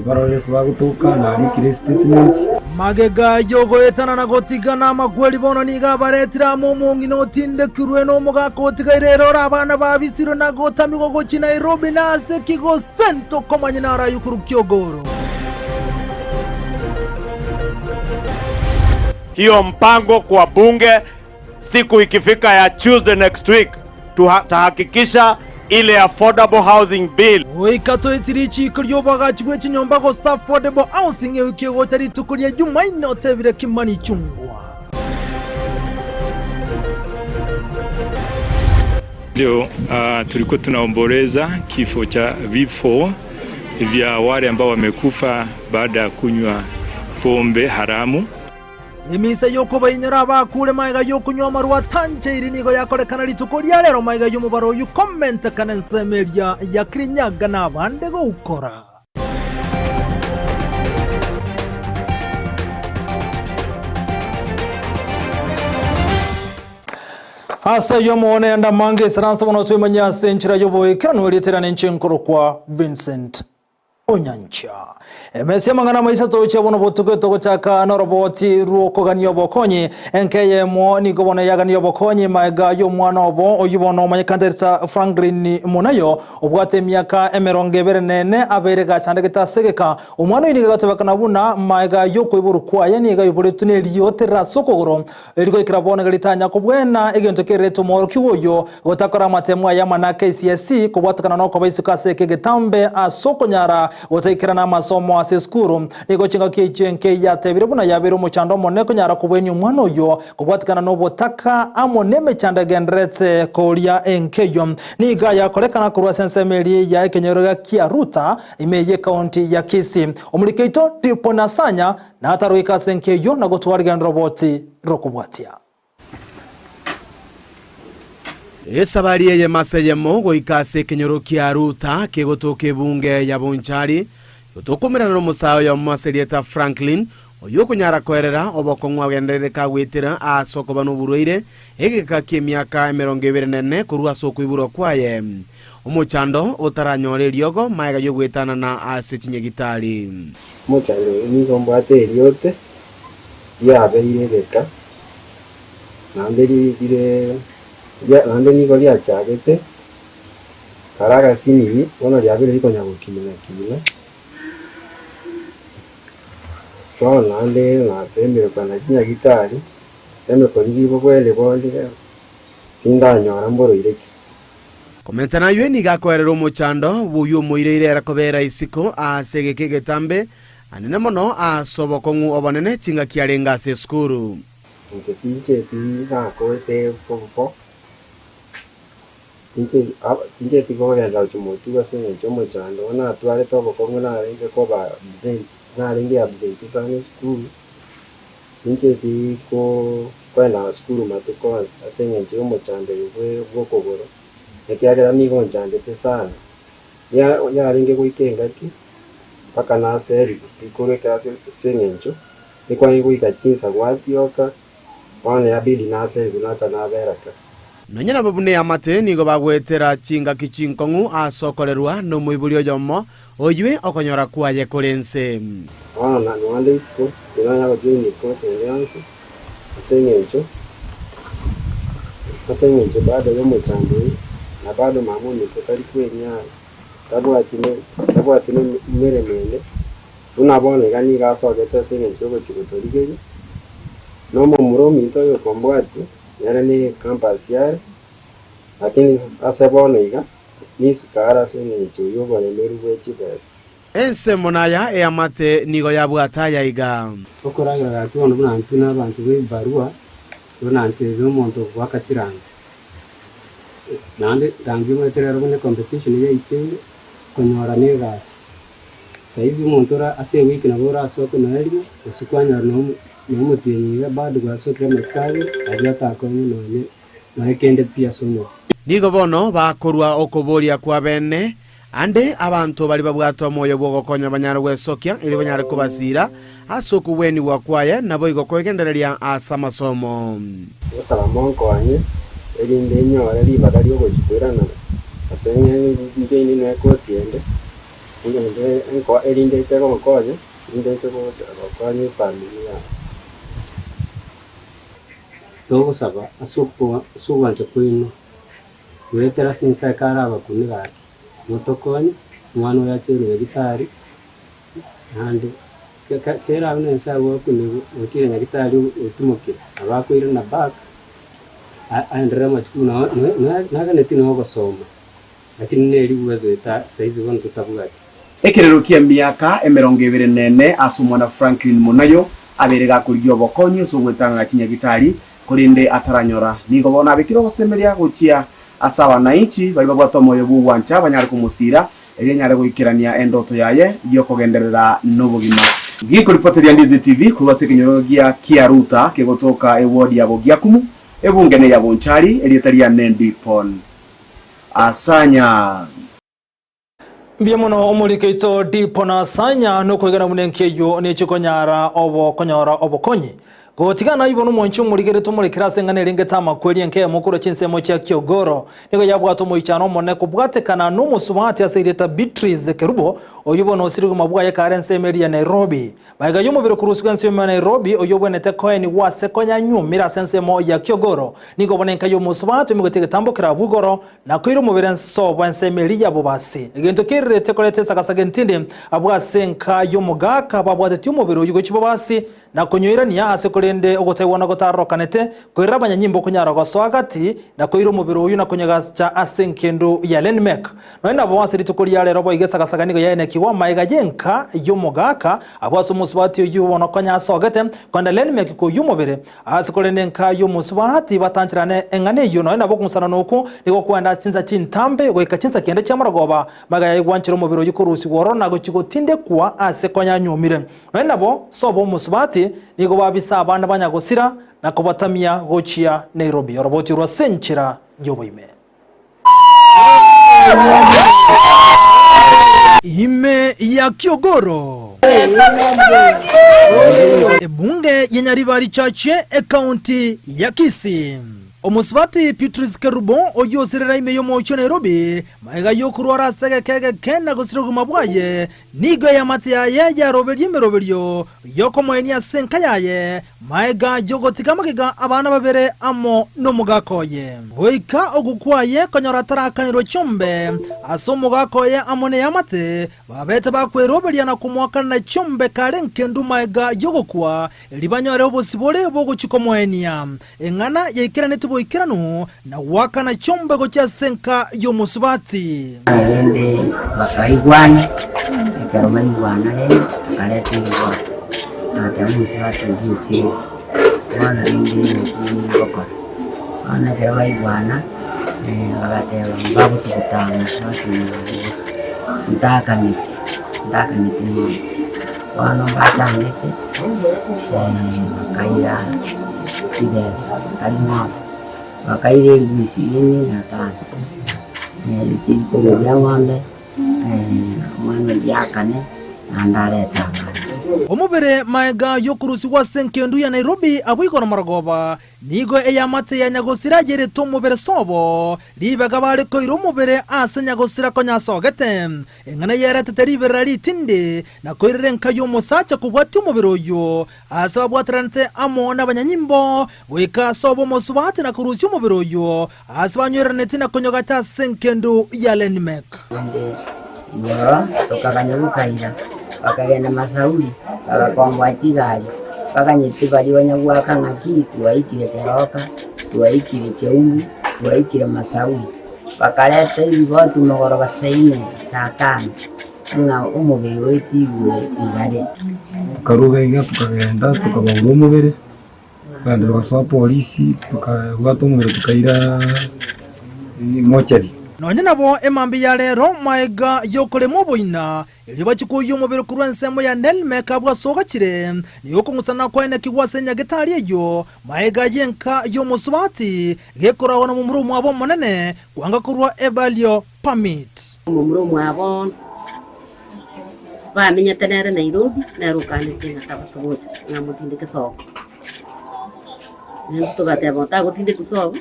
barore ase bagotoka, narikire estatement. Magega y'ogoetana na gotigana amakweri bono nigo abaretire amo omong'ina otindekirwe na omogaka otigaire ere ore abana babisirwe na gotamigwa gochia Nairobi na ase ki gose ntokomanya naraywe korwa kiogoro. Hiyo mpango kwa bunge siku ikifika ya Tuesday next week tutahakikisha ile affordable housing bill. Goika toeti richiiko ri'oboagachi bwe chinyomba gose affordable housing ewiki egocha rituko ria Jumaine otebire Kimani Ichung'wa. Leo tulikuwa tunaomboleza kifo cha vifo vya wale ambao wamekufa baada ya kunywa pombe haramu. Emisa y'okobainyora abakure magega y'okonywa amarwa atancheiri nigo yakorekana rituko ria rero magega y'omobaro oyio komentekana ensemo eria ya Kirinyaga na abande goukora. Ase ayio omogone enda mange isaranse bono twemanye ase enchera y'oboikeranu erieta riane inche nkorokwa Vincent Onyancha. Emesa y'amang'ana amaisato chia bono botuko togochaka noroboti rw'okogania obokonyi. Enka eyemo nigo bono yagania obokonyi maega y'omwana obo oyio bono omanyekanete Franklin Munayo obwate emiaka emerongo ebere na ene abeire gachandegete ase egeka. Omwana oyio nigo agatebekana buna maega y'okoiborwa kwaye nigo aiboretwe neriote rire ase okogoro Erio goikera bono iga ritanya kobwena egento kererete omworokigwa oyio, gotakora amatemo aye amana KCSE, kobwatekana nokoba isiko ase eke egetambe ase okonyara gotaikerana amasomo ase esukuru. Nigo chingaki echio enke yatebire buna yabeire omochando omonene konyara kobwenia omwana oyio kobwatekana nobotaka amo nemechando egendererete koria enke eyio. Nigo ayakorekana korwa ase ensemo eria ya ekenyoro gia Ruta ime y'ekaunti ya Kisii. Omoriki oito Tipo Nasanya Nataroika ase enka eyio na gotwara rigena roboti rokobwatia. Esabari eyemo ase eyemo goika ase ekenyoro kia Ruta kegotoka ebunge ya Bonchari, tokomerana nomosae oyomo ase erieta Franklin, oyio okonyara koerera obokong'u agenderere kagwetera ase okoba noborwaire egeka ki'emiaka emerongo ebere na ene korwa ase okoiborwa kwaye. Omochando otaranyore eriogo magega y'ogoetanana ase chinyagitari. Omochando oyo nigo mbwate eriote riabeire egeka, naende rire naende nigo riachagete kare agasinini, bono riabeire rikonya gokina na kina. Bono naende natemire kogenda chinyagitari, nteme korigia obobweni bonde, tindanyora mboroire ki. Komenta naywe nigo akoerera omochando bw'oyio omoireire ere kobera isiko ase egeka egetambe, anene mono ase obokong'u obonene chingaki arenge ase esukuru. Inche tincheti nakoete form four, tincheti kogenda gochia motuko ase eng'encho y'omochando obo natwarete obokong'u narenge koba absent, narenge absent sana esukuru, tincheti kogenda sukuru matuko onsi ase eng'encho y'omochando oyo bwa okogoro. Ekiagera nigo nchandete sana, yarenge goika engaki, Mpaka naserigwe, rikorwa ekerasi ase eng'encho, nikwange goika chinsa gwatioka, bono yabidi naserigwe nacha nabera ka. Nonya nabo buna eamate nigo bagoetera chingaki chinkong'u ase okorerwa nomoibori oyomo, oywe okonyora kwaye kore ense. Bono na noande isiko, tinanya gojoin course ende yonsi, ase eng'encho ase eng'encho bado yomochando oyio, na bado mama ominto tari kwenyara. Tabwati tabwati meremo ende, buna bono iga nigo asogete ase engencho y'ogochia gotorigeria, na omomura ominto oyokombwatia, nere ne campus are, lakini ase bono iga, nisiko are ase engencho y'oboremeru bwe chibesa. Ensemo naya eamate nigo yabwate aya iga. Okoragera gaki bono buna intwe na abanto b'ebibarua, buna inche na omonto ogoaka chirangi. Naende rangi omanyete rero buna ecompetition yaikeire, konyora na egasi. Saizi omonto ore ase ewiki nabo orasoke nonya rimo, gose kwanyora nonya omotienyi iga bado gwasokire amatuko abere, aria otakonye nonye nonya kende pi ase omokia. Nigo bono bakorua okoboria kw'abene, Ande abanto baria babwate omoyo bw'ogokonya banyare gwesokia, erio banyare kobasiira ase okogwenigwa kwaye, naboigo kwegendereria ase amasomo. Gosaba monkonye, erinde inyore ribaga ri'ogochia koirana ase ng'encho inwe ekosi ende, ngende erinde nche gonkonya, erinde nche gocha gokonya efamiri yane. Togosaba ase ogwancha kwaino. Goetera ase Nyasae kare abakune gaki, motokonye, omwana oyo acherwe nyagitari, naende kera abwo Nyasae agokune gochire nyagitari otimokire, nabo akoirana back, aenderere amatuko naganeti na ogosoma, lakini neri uwezo eta saizi bono totabwati. Ekerero ki'emiaka emerongo ebere na ene ase omwana Franklin Munayo abeire gakorigia obokonyi ase ogwetang'ana chinyagitari Korende ataranyora, nigo bono abekire ogosemeria gochia ase abananchi baria babwate omoyo bw'ogwancha banyare komosiira, erio anyare goikerania endoto yaye y'okogenderera nobogima. Gekoripoteria Ndizi TV korwa ase ekenyoro gia Kiaruta kegotoka eward ya Bogiakumu, ebunge neya Bonchari, erieta riane Dipon Asanya. Mbuya mono omorike oito Dipon Asanya nokoegena buna enki eyio nechikonyara obokonyora obokonyi. Gotigana ayio bono omwanchi omorigerete omorekere ase eng'ana erengete amakweri enka eyemo korwa chinsemo chia Kiogoro nigo yabwate omoichano omonene kobwatekana nomosubati ase erieta Beatrice Kerubo oyio bono osirigwe mabwaye kare ensemo eria ya Nairobi. Magega y'omobere korusigwa ensemo ya Nairobi oyio obwenerete koenigwa ase konyanyuomire ase ensemo ya Kiogoro nigo bono enka y'omosubati omigotie egetambo kerabwo igoro Na koira omobere nsobo ensemo eria y'abobasi. Egento kerirete koreta esagasaga entindi abwo ase enka y'omogaka babwatetie omobere oyio gochia bobasi, na konyoirania ase korende ogotaigwana gotarokanete, koirera abanyanyimbo konyara gosoa gati, na koira omobere oyio na konyegacha ase engendu ya Lenmek. Nonya nabo ase rituko ria rero boigo esagasaga nigo yaenekigwa amaega y'enka y'omogaka abwo ase omosubati oyio bono konya asogete, kogenda Lenmek koyia omobere. Ase korende enka y'omosubati batancherane eng'ana eyio, nonya nabo okong'usana okwo nigo kwenda ase chinsa chintambe goika chinsa kenda chi'amarogoba, magega yaye gwanchera omobere oyio korusigwa ororo na gochia gotindekwa ase konya anyuomire. Nonya nabo sobo omosubati nigo babisa abana ba nyagosira na kobatamia gochia Nairobi oroboti orwo ase enchera y'oboime. Ime ya Kiogoro. Ebunge ya Nyaribari Chache ekaunti ya Kisii. Omosubati Beatrice Kerubo oyio osirera ime y'omochie o Nairobi magega y'okorwara ase egeka egeke na gosira obogima bwaye nigo eamate yaye yaroberie emeroberio y'okomoenia ase enka yaye Maega y'ogotiga amagega abana babere amo nomogaka oye. Goika ogokwa kwaye konyora atarakanerwa chiombe ase omogaka oye amo neamate, babete bakweroberia na komoakanera chiombe kare nkendu maega y'ogokwa, erio banyore obosibore bogochia komoenia. Eng'ana yaikeranetie boikeranu na goakana chiombe gochia ase enka y'omosubati. Rende bakaigwana, ekero baigwana rende bakareta erigoro, bagateba omosubati oyio osire, bono rende naki ngokora. Bono ekero baigwana, bagateba mbagotuguta omosubati oyo bosa, ntakaneti, ntakaneti ng'ombe. Bono mbachangete, bakaira chibesa tari ng'ombe, bakaira elifu ishirini na tano, chikoria ng'ombe, omwana oria akane. Naende arete abana. Omobere maega y'okorusigwa ase engendu ya Nairobi agwo igoro marogoba, nigo eyamate ya nyagosira ayerete omobere sobo, ribaga bare koira omobere ase nyagosira konya asogete. Eng'ana yeretete riberera ritindi, na koirera enka y'omosacha kobwatia omobere oyio, ase babwateranete amo nabanyanyimbo, goika ase obo omosubati na korusia omobere oyio, Aase banywereraneti na konyogata ase engendu ya Lenimek. Naende igoro tokaganya bokaira, bakagenda Masauri, bagakomboa chigari, baganyete baria banyagwaka ng'aki twaikire Keroka, twaikire Keumbu, twaikire Masauri. Bakareta ebigoti mogoroba saa ine, saa tano, ng'a omobere oetigwe igare. Tokaruga iga tokagenda tokabaura omobere. Tokagenda togasoa polisi, tokabwata omobere tokaira mochari. Nonya nabo emambia ya rero maega y'okorema oboina, erio bachie koyia omobere korwa ensemo ya Nelmek abwo ase ogachire, nigo okong'usana kwaenekigwe ase enyagetari eyio, maega y'enka y'omosubati, gekoragwa nomomura omwabo omonene, kwanga korwa ebalio permit. Omomura omwabo bamenyete nere Nairobi, nere okanete ng'a tabasa gocha ng'a amotindeke sobo. Naende togateba otagotindekwa sobo,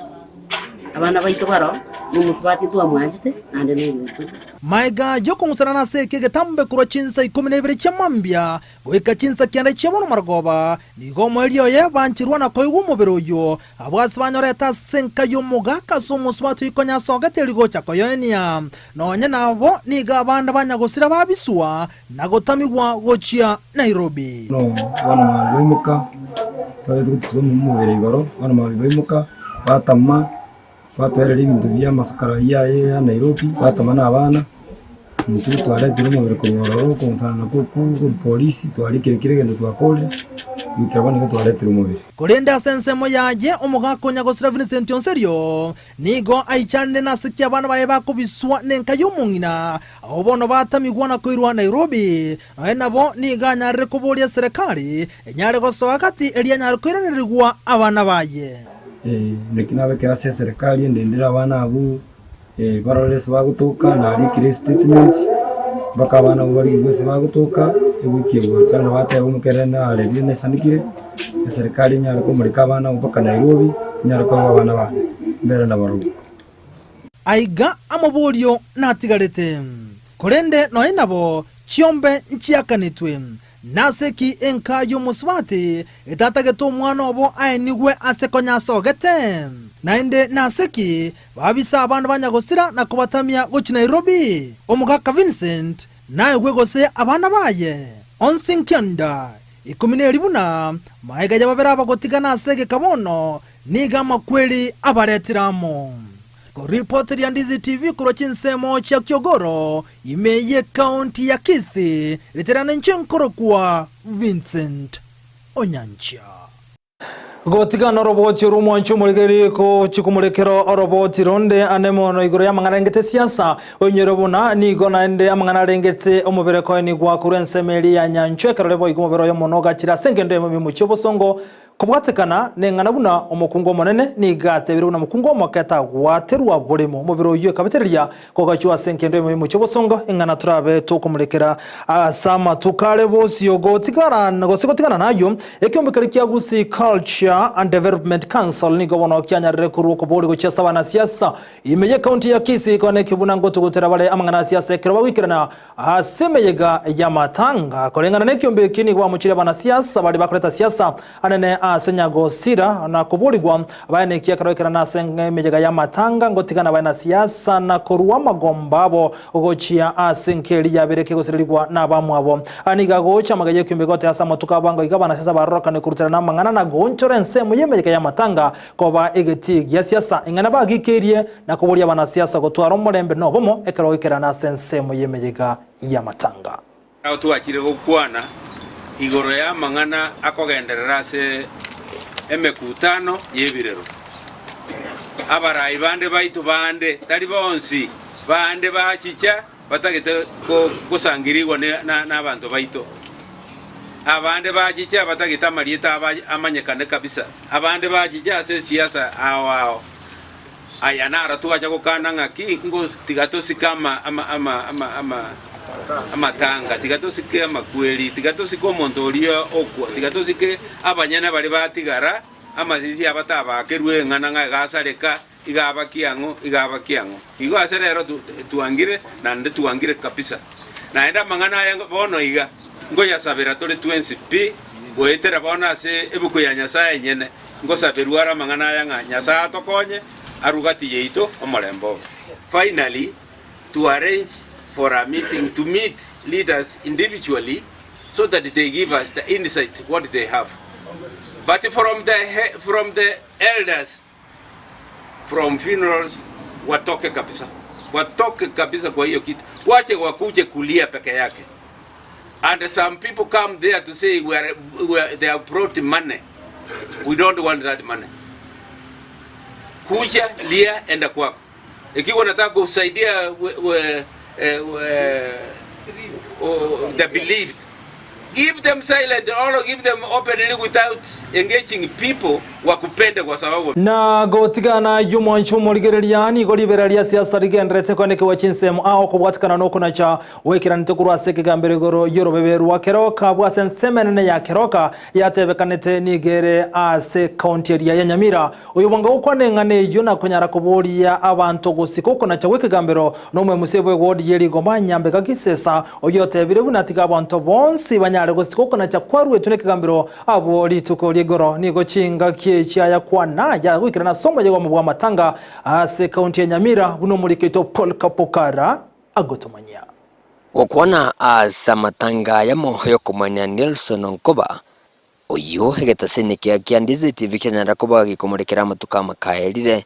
abana baito baroo, na omosubati ntwamwanchete, naende noyoito. Maega y'okong'usanana ase eke egetambe korwa chinsa ikomi na ibere chia mambia goika chinsa kianda chia bono marogoba, nigo omoerio oye bancherwa na koigwa omobere oyio, abwo ase banyorete ase enka y'omogaka ase omosubati oikonya asogete erio gocha koyoenia. Nonya nabo nigo abande banyagosira babiswa na gotamigwa gochia Nairobi. Bono bono mambia baimoka, twagete gotusa omobere igoro, bono mambia baimoka, batama, batwereria ebinto bia amasakara ayio aye ya Nairobi, batama na abana, intwe twaretire omobere korwa ororo okong'usana nakwo okwo korwa polisi, twarikire kera egento twakorire, goikera bono iga twaretire omobere. Korende ase ensemo yaye omogaka o nyagosira Vincent Onserio nigo aichanire nase ki abana baye bakobiswa nenka y'omong'ina, abwo bono batamigwa na koirwa Nairobi. Nonya nabo nigo anyarire koboria eserekari enyare gosoa gati erio anyare koiranerigwa abana baye. Naki nabekire ase eserekari endendere abana abwo barore ase bagotoka, narikire estatement mpaka abana abwo barigwe ase bagotoka, ewiki egocha nabo bateba omokere narerire nasanekire, eserekari enyare komoreka abana abwo mpaka Nairobi, nyare koegwa abana bane, mbere nabarobwo. Aiga amaborio natigarete, korende nonya nabo chiombe nchiakanetwe. Nase ki enka y'omosubati etatagete omwana obo aenigwe ase konya asogete? Naende nase ki babisa abana ba nyagosira na kobatamia gochia Nairobi? Omogaka Vincent naegwe gose abana baye? Onsi nkianda ikomi neri buna maega ya babere abagotigana ase egeka bono nigo amakweri abaretire amo. Koripoteria Ndizi TV korwa chinsemo chia Kiogoro, ime y'Ekaunti ya Kisii, richerane inche nkorokwa Vincent Onyancha. Gotigana oroboti orwo omwanchi omorigererie gochia komorekera oroboti ronde ande mono igoro y'amang'ana arengete siasa, oinyore buna nigo naende amang'ana arengete omobere koenigwa korwa ensemo eria ya nyanchwa ekero boigo omobere oyo mono ogachire ase engendo eyemo y'omochie obosongo Kobwatekana neng'ana buna omokungu omonene nigo atebire buna omokungu omoke tagwaterwa borimo. Omobere oyio ekabetereria kogachwa ase enkendo eyemo y'omochie obosongo, eng'ana torabe tokomorekera ase amatuko are bosio gotigara gose gotigana nayio. Ekeombe keria kia Gusii Culture and Development Council nigo bono kianyarire korwa okobori gochia ase abanasiasa ime y'ecounty ya Kisii kone ki buna ngotugutera bare amang'ana asiasa ekero bagoikerana Ase emeyega y'amatanga, koreng'ana nekiombe eki nigo bamochirie abanasiasa baria bakoreta siasa anene ase nyagosira na koborigwa baene ekiagera ekerana ase emeyega y'amatanga ngotigana bae na siasa na korua amagomba abo gochia ase enka eria yabere kegosirerigwa nabamwabo. Aya nigo agocha amagega y'ekiombe gote ase amatuko abango iga abanasiasa barorokane koruterana amang'ana na goonchora ensemo y'emeyega y'amatanga koba egetii gia siasa ing'ana bagikeirie na koboria abanasiasa gotwara omorembe na obomo ekero goikerana ase ensemo y'emeyega y'amatanga. Nao twachire gokwana igoro y'amang'ana akogenderera ase emekutano y'ebirero. Abarai bande baito bande, tari bonsi, bande bachicha batagete gosangirigwa nabanto baito. Abande bachicha batagete amarieta abo amanyekane kabisa. Abande bachicha ase esiasa ao ao. Aya naro twacha gokana ng'aki, tiga tosike ama, ama, ama, ama, ama, amatanga, tiga tosike amakweri, tiga tosike omonto oria okwa, tiga tosike abanyene baria batigara, amasisi abatabakerwe eng'ana ng'a iga asareka, iga aba kiang'o, iga aba kiang'o. Igo ase rero twangire, naende twangire kabisa. Naende amang'ana aya bono iga, nkoyasabera tore twensi pi, goetera bono ase ebuku ya Nyasae enyene, ngosaberwa are amang'ana aya ng'a Nyasae atokonye, arwe gati yaito omorembe obe. Finally, to arrange for a meeting to meet leaders individually so that they give us the insight what they have. But from the, from the elders from funerals watoke kabisa, watoke kabisa kwa hiyo kitu, wache wakuje kulia peke yake. And some people come there to say we are, we are, they have brought money. We don't want that money. Kuja lia, enda kwako. Ikiwa unataka kusaidia we, we, eh, we, oh, the believed give them silent or give them openly without engaging people wakupende kwa sababu Na gotigana y'omwancho omorigereria nigo ribera ria siasa rigenderete kwenekewa chinsemo ao kobwatikana nokonacha wekeranete korwa ase ekegambero igoro y'orobebe rwa Keroka bwase ensemo enene ya Keroka yatebekanete nigo ere ase county eria ya Nyamira. Oyo bwango gokwana eng'ana eyio na konyara koboria abanto gosika okonacha gw'ekegambero na omoemusia bw'ewodi ye rigoma Nyambega Gisesa oyio otebire buna tiga abanto bonsi banyare gosika okonacha kwaruetwe nekegambero abwo rituko ri'igoro. Nigo chingaki echi ayakwana aya goikerana ase omoyega omo bw'amatanga ase ekaunti ya Nyamira buna omoriki oito Paul Kapukara agotomanyia. Gokwana ase amatanga ayamo y'okomwania Nelson Onkoba, Oyio egetasini kia kia Ndizi TV kianyara koba gekomorekera amatuko amakaerire.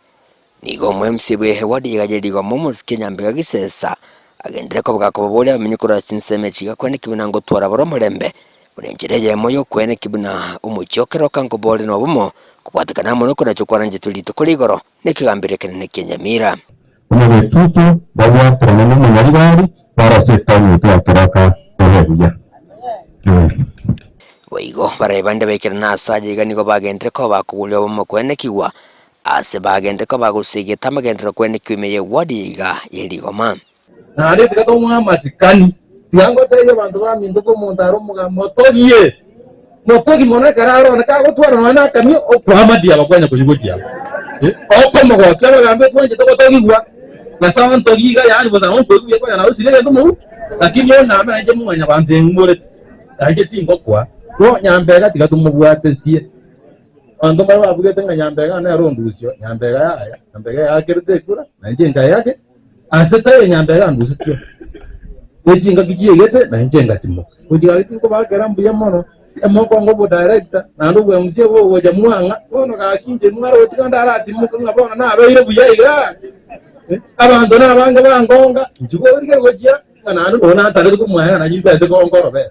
Nigo omo-MC bw'ehewadi yiga rigoma omosike Nyambega Gisesa agenderere koba gakobaboria abamenyi korwa chinsemo echi gakwaneki buna ngotwara bare omorembe buna enchera eyemo y'okweneki buna omochie o Keroka nkobore nobomo kobwatekana amo nokonacha okwarangetwe rituko rigoro nekegambero ekenene kia Nyamira. Buna getutu babwaterane nomonyarigari barose etaoni yaito ya Keroka ebe buya. Amen. Boigo barabe bande baikire nase aye iga nigo bagenderere koba bakoguria obomo kwenekigwa, ase bagenderere koba bagosegeta amagenderero kwenekigwa ime y'ewadi eye iga ye rigoma. Naende tiga tomoe amasikani. Tiga ngotebie abanto baminto ko omonto are omogambi, motogie! Motogie mono ekero arore kagotwara nonya na akamio, okwamadia abakwanya koyia gochia abwo. Eh, okomogokia abagambi otwanchete gotogigwa, Nyasae ontogie iga yaani bosa nabo nkoigwa buya konya nausire egento mou, lakini oname nainche mwanyabanto eng'umorete, nainche tingokwa. Bo Nyambega tiga tomobwate sie. Abanto mbare babugete ng'a Nyambega nere ondusio, Nyambega yaya, Nyambega eakerete ekura, nainche nkayeake. Ase taiyo Nyambega ndusetio, ne chingaki chiaigete, na inche ngatimoka. Gochia gaki tinkobakera mbuya mono, emokongo obodirector, naende obwemusia bogocha mwang'a, bono gaki inche mware gotiga ndaratimoke ng'a bono nabeire buya igaa. Eh, abanto nabange bangonga, inche borigereria gochia ng'a naende nonya natareti komwaya ng'a nanyimberete gonkorobera.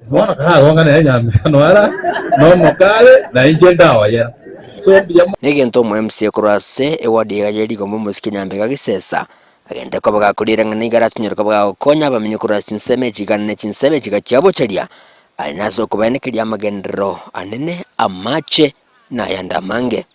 Bono karagonga nere Nyambega noara nomokare, na inche ndaoyera. So mbuya mono. Negento omo-MCA korwa ase eward eye ye rigomba omosike Nyambega Gisesa agende koba gakoriera ng'a nigo arasinyore koba gagokonya abamenyi korwa ase chinsemo echi ne chinsemo echi gachiabocharia are nase okobaenekeria amagenderero anene, amache na ayande amange.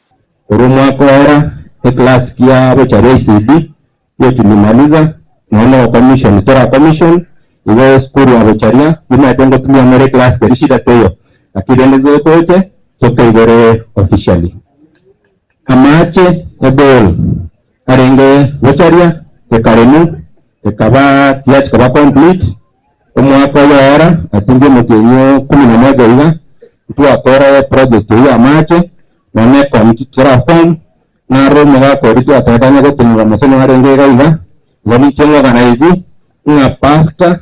Korwa omwaka oera, eclass kia bocharia ICD Hiyo tulimaliza naende go commission tora commission igo esukuru ya bocharia nimaete ngotumia more eclass keri shida teiyo lakini rende totoche tokeigore officially. Amache eball arenge bocharia ekaremu ekaba tiyachi koba complete omwaka oyo oera I think omotienyi o kumi na moja iga ntwakora eproject eywo ya amache nonya ecommittee tora form Naro omogaka oria twatebekania gotenena mose narenge iga iga, igo ninche ng'organize ng'a pastor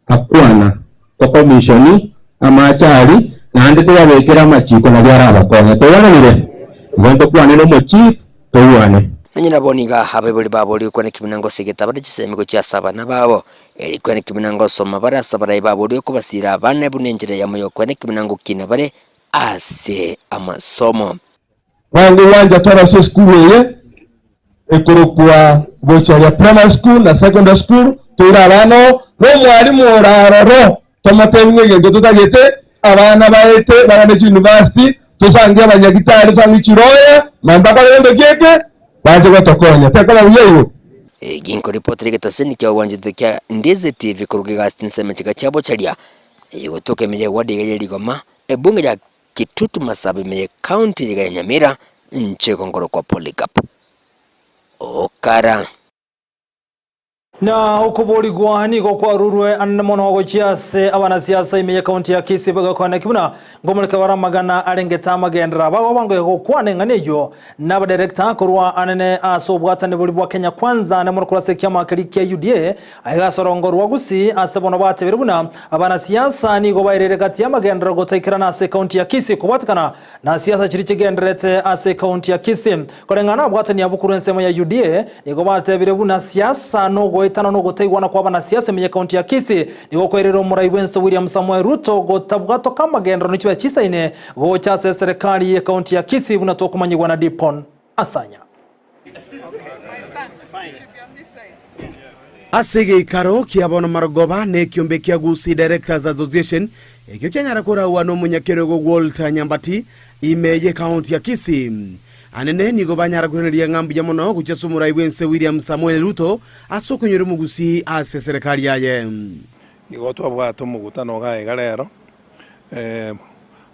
akwana tocommissioni amache aria naende toyabekere amachiko nario arabakonye. Toigwananire? Igo ntokwane na omochief toigwane. Nonye nabo nigo abaibori baborigwe kwanekigwa buna ngosegeta bare chisemi gochia ase abana babo, eri kwanekigwa buna ngosoma bare ase abarai baborigwe kobasira abana buna enchera eyemo y'okwanekigwa buna ngokina bare ase amasomo. Bwango gwancha tore ase esukuru eye ekorokwa Bocharia Primary School na Secondary School, toire abana oo, na omwalimu ore aroro tomotebi ng'a egento totagete abana baete bagende chiuniversity, tosange abanyagitari, tosange chiroya, mambia bakore gento ki eke, bache gotokonya. Tekoba buya igo? Ginkoripotera egetaseni kia obwanchete kia Ndizi TV koruga egasi chinsemo chiga chia Bocharia, egotoka ime ye ward iga ye Rigoma, ebunge ya Kitutu Masaba ime ye county iga ya Nyamira, inche gongorokwa Polycarp Okara. Na okoborigwa nigo kwarurwe anene mono gochia ase abanasiasa ime y'ekaunti ya Kisii bagakwana ki buna ngomoreke bare amagana arengete amagenderero bago bangoika gokwana eng'ana eyio na abadirector korwa anene ase obwatani boria bwa Kenya Kwanza ane mono korwa ase ekiama keria kia UDA aiga ase orongo rwa Gusii ase bono batebire buna abanasiasa nigo bairire gati y'amagenderero gotaikerana ase ekaunti ya Kisii kobwatekana Na siasa chiria chigendererete ase ekaunti ya Kisii. Koreng'ana abwatani abwo korwa ensemo ya UDA nigo batebire buna siasa nogoetana nogotaigwana kwa abanasiasa ime y'ekaunti ya Kisii nigo koerire omorai bwense William Samoei Ruto gotabwatoka amagenderero ne chibesa chisaine gocha ase eserekari y'ekaunti ya Kisii buna tokomanyigwa na Dipon Asanya. Ase egeikaro kia bono marogoba nekiombe kia Gusii Directors Association ekio kianyara koragwa nomonyakerogo Walter Nyambati ime ye county ya Kisii. Anene nigo banyara koiraneria ng'a mbuya mono gochia ase omorai bwense William Samoei Ruto ase okonyora omogusii ase eserekari yaye. Igo twabwate omogutano iga iga rero,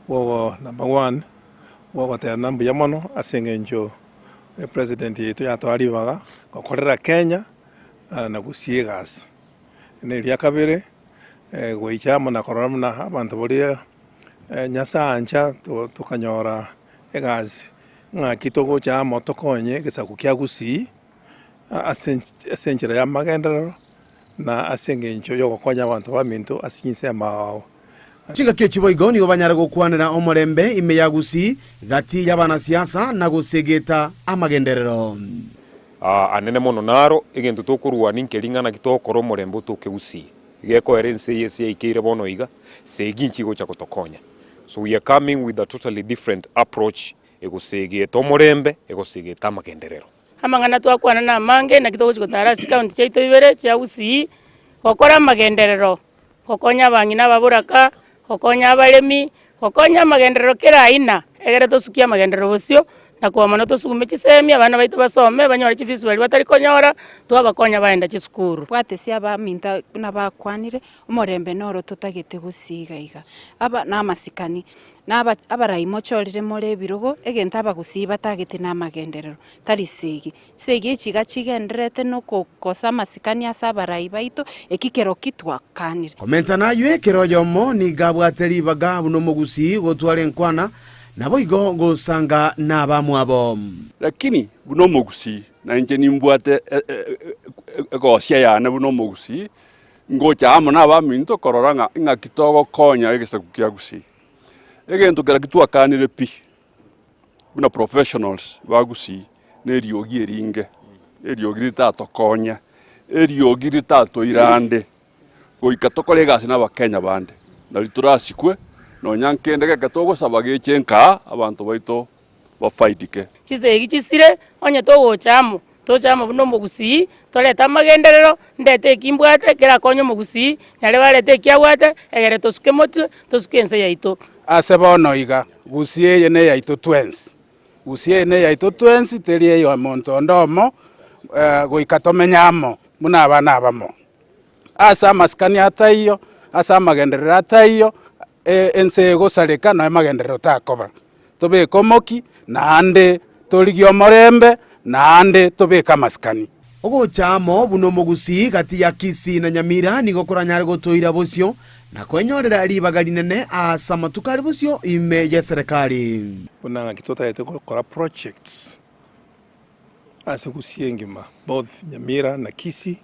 bwogo number one, bwogoteba mbuya mono ase eng'encho Epresident yaito yatoa ribaga gokorera Kenya na gusii egasi. Na eria kabere goicha amo na korora buna abanto baria Nyasae ancha tokanyora egasi ng'aki togocha amo tokonye egesaku kia gusii ase enchera ya amagenderero na ase eng'encho ya ogokonya abanto baminto ase chinsemo ao. Chingaki echi boigo nigo banyare gokwanera omorembe ime ya Gusii gati y'abanasiasa na gosegeta amagenderero. Anene mono naro egento tokorwania nkeri ng'a naki togokora omorembe otoke Gusii. Gekoera ense eye ase yaikeire bono iga, segi inche igocha gotokonya. So we are coming with a totally different approach egosegeta omorembe, egosegeta amagenderero. Amang'ana twakwana namange, naki togochia gotara ase chikaunti chiaito ibere chia Gusii, gokora amagenderero. Gokonya abang'ina ababoraka, gokonya abaremi, gokonya amagenderero kera aina, egere tosukie amagenderero bosio, na kwamana tosugume chisemi abana baito basome banyore chifees baria batari konyora, twabakonya baenda chisukuru. Bwate ase abaminto buna bakwanire, omorembe noro totagete gosiiga iga, aba namasikani. Na aba abarai mochorire more ebirogo, egento abagusii batagete namagenderero, tari segi. Chisegi echi iga chigendererete nokokosa amasikani ase abarai baito, eki kero ki twakanire. Komenta nayio ekero oyomo nigo abwate ribaga buna omogusii gotwara enkwana, naboigo gosanga nabamwabo. Lakini buna omogusii, na inche nimbwate egosia yane buna omogusii, ngocha amo nabaminto korora ng'a ing'aki togokonya egesaku kia gusii. Egento kera ki twakanire pi, buna professionals ba gusii, na eriogi eringe, eriogi ritatokonye, eriogi ritatoirande, goika tokore egasi na abakenya bande, nari torasikwe, nonya nkende geke togosaba geche nkaa, abanto baito bafaidike. Chisegi chisire, onye togocha amo, toche amo buna omogusii, torete amagenderero, ndete eki mbwate, kerakonye omogusii, nare barete eki abwate, egere tosuke motwe, tosuke ense yaito. Ase bono iga, gusii eye neyaito twensi, gusii eye neyaito twensi, teri eyomonto onde omo, goika tomenye amo buna abana abamo. Ase amasikani ataiyo, ase amagenderero ataiyo, ense egosareka nonya amagenderero takoba. Tobeke omoki, naende torigie omorembe, naende tobeke amasikani. Ogocha amo buna omogusii gati ya Kisii na Nyamira nigo koranyare gotoira bosio na kwenyorera ribaga rinene aase amatuko are bosio ime y'eserekari. Buna ng'aki totagete gokora projects ase Gusii engima both Nyamira na Kisii,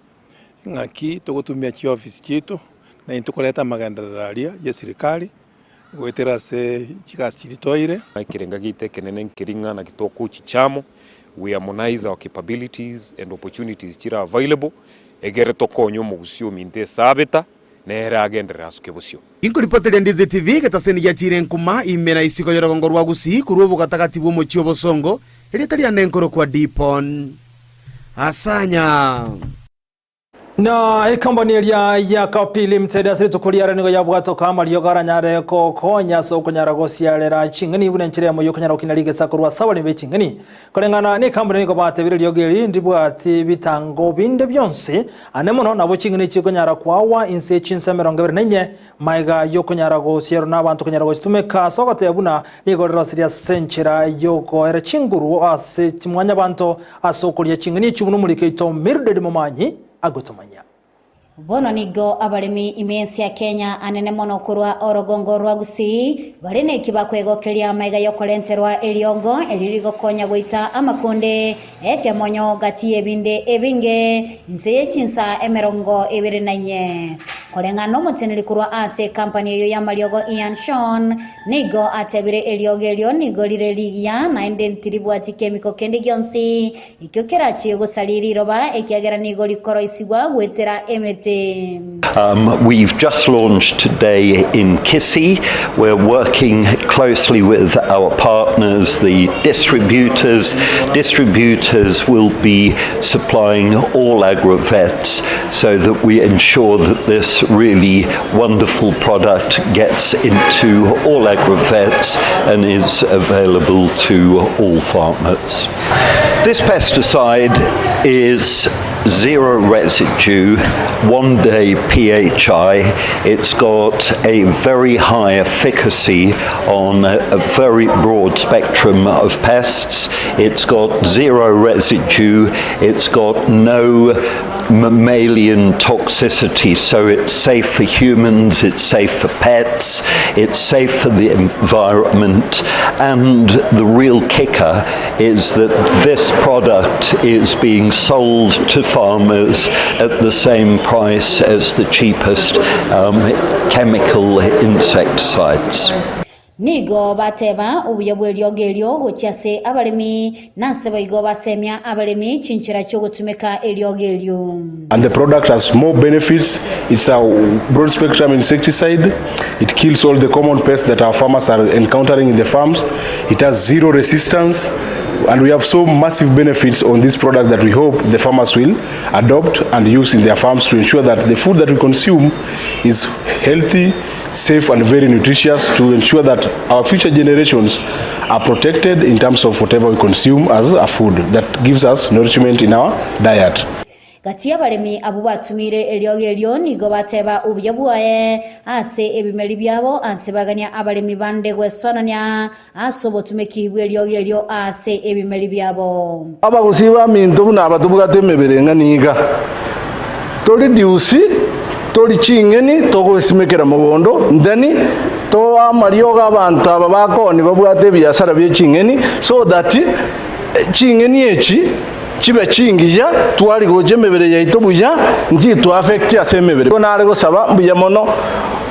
ng'aki togotumia chiofisi chiaito na intwe koreta amagenderero aria ya eserikari goetera ase chigasi chiria toire. Ekerenga giaito ekenene nkeri ng'a naki togochicha amo, we harmonize our capabilities and opportunities chire available, egere tokonye omogusii ominto esabeta, nere agenderere asuke bosio. Inkoripoteria Ndizi TV, getaseni giachiire enkuma ime na isiko y'orogongo rwa Gusii korwa obogatagati bw'omochie obosongo, erieta riane nkorokwa Dipon Asanya. Na ekambani eria ya Kapi Limited ase rituko riare nigo yabwatoka amariogo aranyare gokonya ase okonyara gosiarera ching'eni buna enchera eyemo yokonyara gokina rigesa korwa ase abaremi be ching'eni. Koreng'ana nekambani nigo batebire eriogo eri ndibwati bitango binde bionsi ane mono nabo ching'eni chikonyara koagwa inse chinsa 24 Magega y'okonyara gosierwa n'abanto konyara gochitumeka ase ogoteba buna nigo rirosirie ase enchera y'okoera chinguru ase chimwanyabanto ase okoria ching'eni echio buna omoriki oito Mildred Momanyi agotomanyia. Bono nigo abaremi ime y'ense ya Kenya anene mono korwa orogongo rwa Gusii bare neki bakwegokeria magega y'okorenterwa eriogo erio rigokonya goita amakonde Ekemonyo gati y'ebinde ebinge inse ye chinsa 24. Koreng'ana nomoteneneri korwa ase ekampani eyio y'amariogo Ian Shawn, nigo atebire eriogo erio nigo rire rigiya naende ntiribwati kemiko kende gionsi ekio kerachie gosaria riroba ekiagera nigo rikoroisigwa goetera emete. We've just launched today in Kisii. We're working closely with our partners, the distributors. Distributors will be supplying all agrovets so that we ensure that this really wonderful product gets into all agrovets and is available to all farmers. This pesticide is zero residue, one day PHI. It's got a very high efficacy on a, a very broad spectrum of pests. It's got zero residue, it's got no mammalian toxicity, so it's safe for humans, it's safe for pets, it's safe for the environment, and the real kicker is that this product is being sold to farmers at the same price as the cheapest um, chemical insecticides. Nigo bateba obuya bw'eriogo erio gochia ase abaremi, na ase boigo basemia abaremi chinchera chi'ogotumeka eriogo erio. And the product has more benefits. It's a broad spectrum insecticide. It kills all the common pests that our farmers are encountering in the farms. It has zero resistance. And we have so massive benefits on this product that we hope the farmers will adopt and use in their farms to ensure that the food that we consume is healthy, safe and very nutritious to ensure that our future generations are protected in terms of whatever we consume as a food that gives us nourishment in our diet. Gati y'abaremi abwo batumeire eriogo erio nigo bateba obuya bwaye ase ebimeri biabo, ase bagania abaremi bande gwesonania ase obotumeki bw'eriogo erio ase ebimeri biabo. Abagusii baminto buna aba tobwate emebere eng'ana iga, toriduce tori ching'eni togosimekera mogondo then toa amariogo abanto aba bakoni babwate ebiasara bie ching'eni so that ching'eni echi Chibe chingiya, twari gocha emebere yaito buya, nchitwa affect ase emebere. Igo nare gosaba mbuya mono,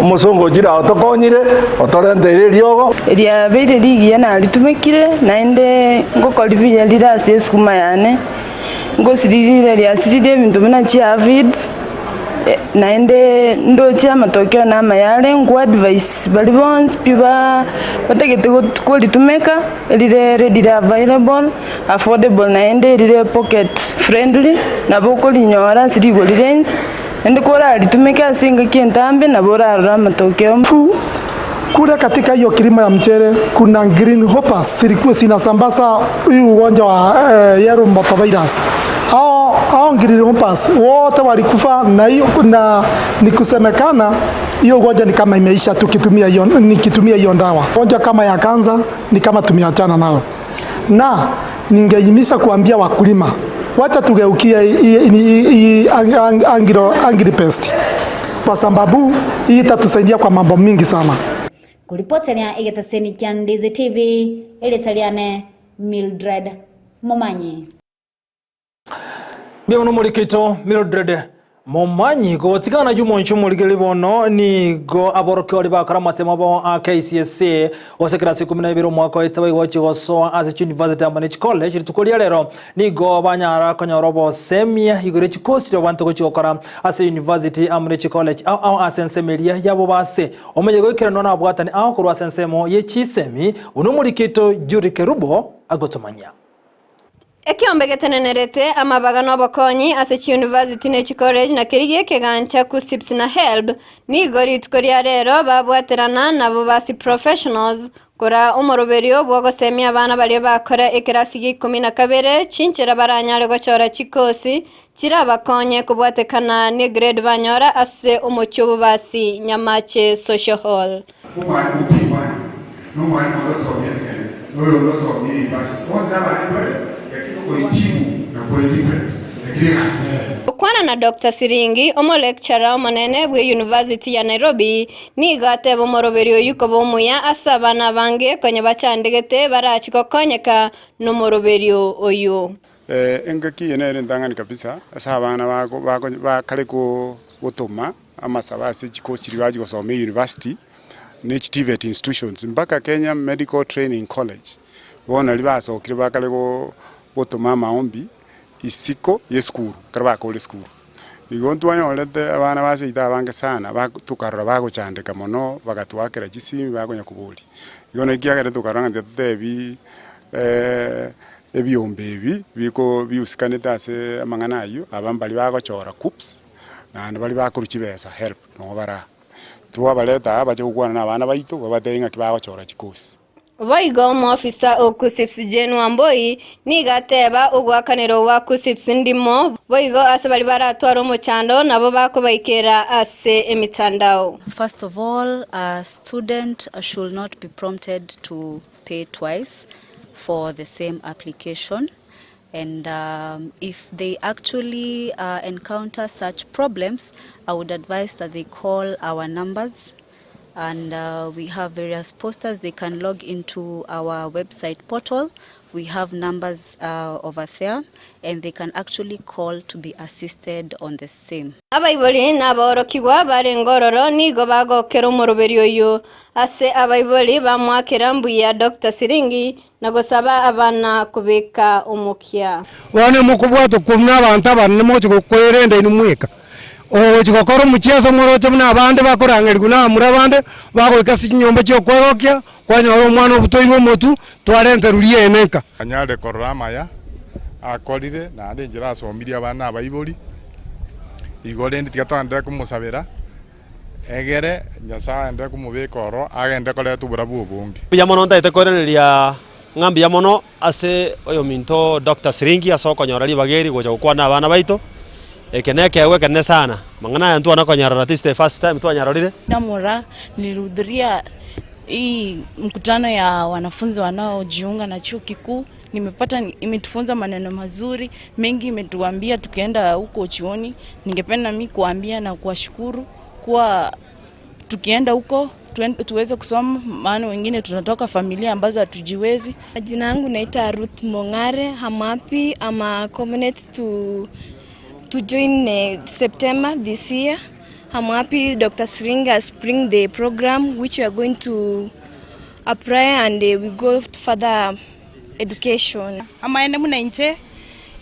omosongo ochire aa otokonyire, otorenteire eriogo. Riabeire rigiya naritumekire, naende ngokori buya rire ase esukuma yane, ngosirire riasiririe ebinto buna chiafids, Naende ndoche amatokeo namaya are, nkoadvise baria bonsi pi ba batagete koritumeka, rire readily available, affordable naende rire pocket friendly, nabo okorinyora ase rigori ria inse, naende koraritumeke ase engaki entambe nabo orarore amatokeo. Kule katika hiyo kilimo ya mchele kuna green hoppers zilikuwa zinasambaza hii ugonjwa wa eh, yellow mottle virus. Hao hao green hoppers wote walikufa na hiyo na ni kusemekana hiyo ugonjwa ni kama imeisha tukitumia hiyo nikitumia hiyo dawa. Ugonjwa kama ya kansa ni kama tumeachana nayo, na ningehimiza kuambia wakulima wacha tugeukie hii angri pest kwa sababu hii itatusaidia kwa mambo mingi sana. Koripoteria egetaseni kia Ndizi TV, erieta riane Mildred Momanyi. Mbuya mono omorikeito Mildred Momanyi gotigana nayio omonche omorigereria bono nigo aborokia baria bakora amatemo abo a KCSE gose ekerasi ikomi na ibere omwaka oete baigochia gosoa ase chiuniversity amo ne chicollege rituko ria rero Nigo banyara konyora obosemia igoro ye chikosi chiria abanto gochia gokora ase university amo ne chicollege ao ao ase ensemo eria yabo base omonye goikeranwa nabwatani ao korwa ase ensemo ye chisemi buna omoriki oito Judy Kerubo agotomanyia. Ekeombe getenenerete amabaga na obokonyi ase chiyunivasiti ne chikoleji na keria gi'ekegancha KUCCPS na HELB nigo rituko ria rero babwaterana nabo basi professionals Kora omoroberio bw'ogosemia abana baria bakora ekerasi gia ikomi na kabere chinchera baranyare gochora chikosi chirabakonye kobwatekana negrade banyora ase omochie obobasi Nyamache Social Hall. Omwalimu P1 na omwalimu oria osomia secondary na oyo oria osomia university bonsi nabarimu bare lakini okoitimu nakore different lakini egasi nere. Gokwana na Doctor Siringi, omolecturer omonene bw'eyunivasiti ya Nairobi, Nigo ateba omoroberio oyio koba omuya ase abana abange konya bachandegete barachie gokonyeka nomoroberio oyio. Engaki eye nere entang'ani kabisa ase abana bakare gotoma amasabo ase chikosi chiria bachia gosoma eyunivasiti ne chi TVET institutions mpaka Kenya Medical Training College bono nario basokire bakare gotoma amaombi isiko yesukuru ekero bakorire esukuru. Igo ntwanyorete abana ba seito abange sana, tokarora bagochandeka mono, bagatwakera chisimi bakonya koboria. Igo naki kiagera tokarora ng'a tiga totebi ebiombe ebi biko biusikanete ase amang'ana ayio, aba mbaria bagochora KUCCPS, naende baria bakorwa chibesa HELB nabo bare aa. Twabareta aa bache gokwana na abana baito, babatebie ng'aki bagochora chikosi. Boigo omofisa o KUCCPS Jane Wambui nigo ateba ogoakanera gwa KUCCPS ndimo, boigo ase baria baratware omochando nabo bakobaikera ase emitandao. First of all, a student should not be prompted to pay twice for the same application and um, if they actually uh, encounter such problems, I would advise that they call our numbers and uh, we have various posters. They can log into our website portal. We have numbers uh, over there and they can actually call to be assisted on the same. Abaibori na aborokigwa barenge ororo nigo bagokera omoroberio oyio. Ase abaibori bamoakera mbuya Doctor Siringi na gosaba abana kobeka omokia. Bono mokobwatwa buna abanto abanene mogochia kwerenda inwe mweka. Ogochia gokora omochieso moroche buna abande bakorangerigwa na abamura abande, bagoika ase chinyomba chi'okwegokia, kwanyora omwana obutoirwe omotwe, twarenterwa riaene nka. Anyare korora amaya akorire, naende enchera asomirie abana abaibori. Igo rende tiga togenderere komosabera, egere Nyasae agenderere komobeka ororo, agenderere koreta oborabu obonge. Mbuya mono ntagete koiraneria ng'a mbuya mono ase oyominto Doctor Siringi ase okonyora ribaga eri gocha gokwana na abana baito, eke na ekeegwa ekenene sana, amang'ana aya ntwana konyarora this is the first time twanyarorire. Namura nilihudhuria hii mkutano ya wanafunzi wanaojiunga na chuo kikuu. Nimepata imetufunza maneno mazuri mengi, imetuambia tukienda huko chuoni. Ningependa mi kuambia na kuwashukuru kuwa tukienda huko tuweze kusoma, maana wengine tunatoka familia ambazo hatujiwezi. Jina yangu naitwa Ruth Mong'are. I'm happy. I'm a community to join September this year. I'm happy Dr. Siringa has bring the program which we are going to apply and we go further education. Amaene buna inche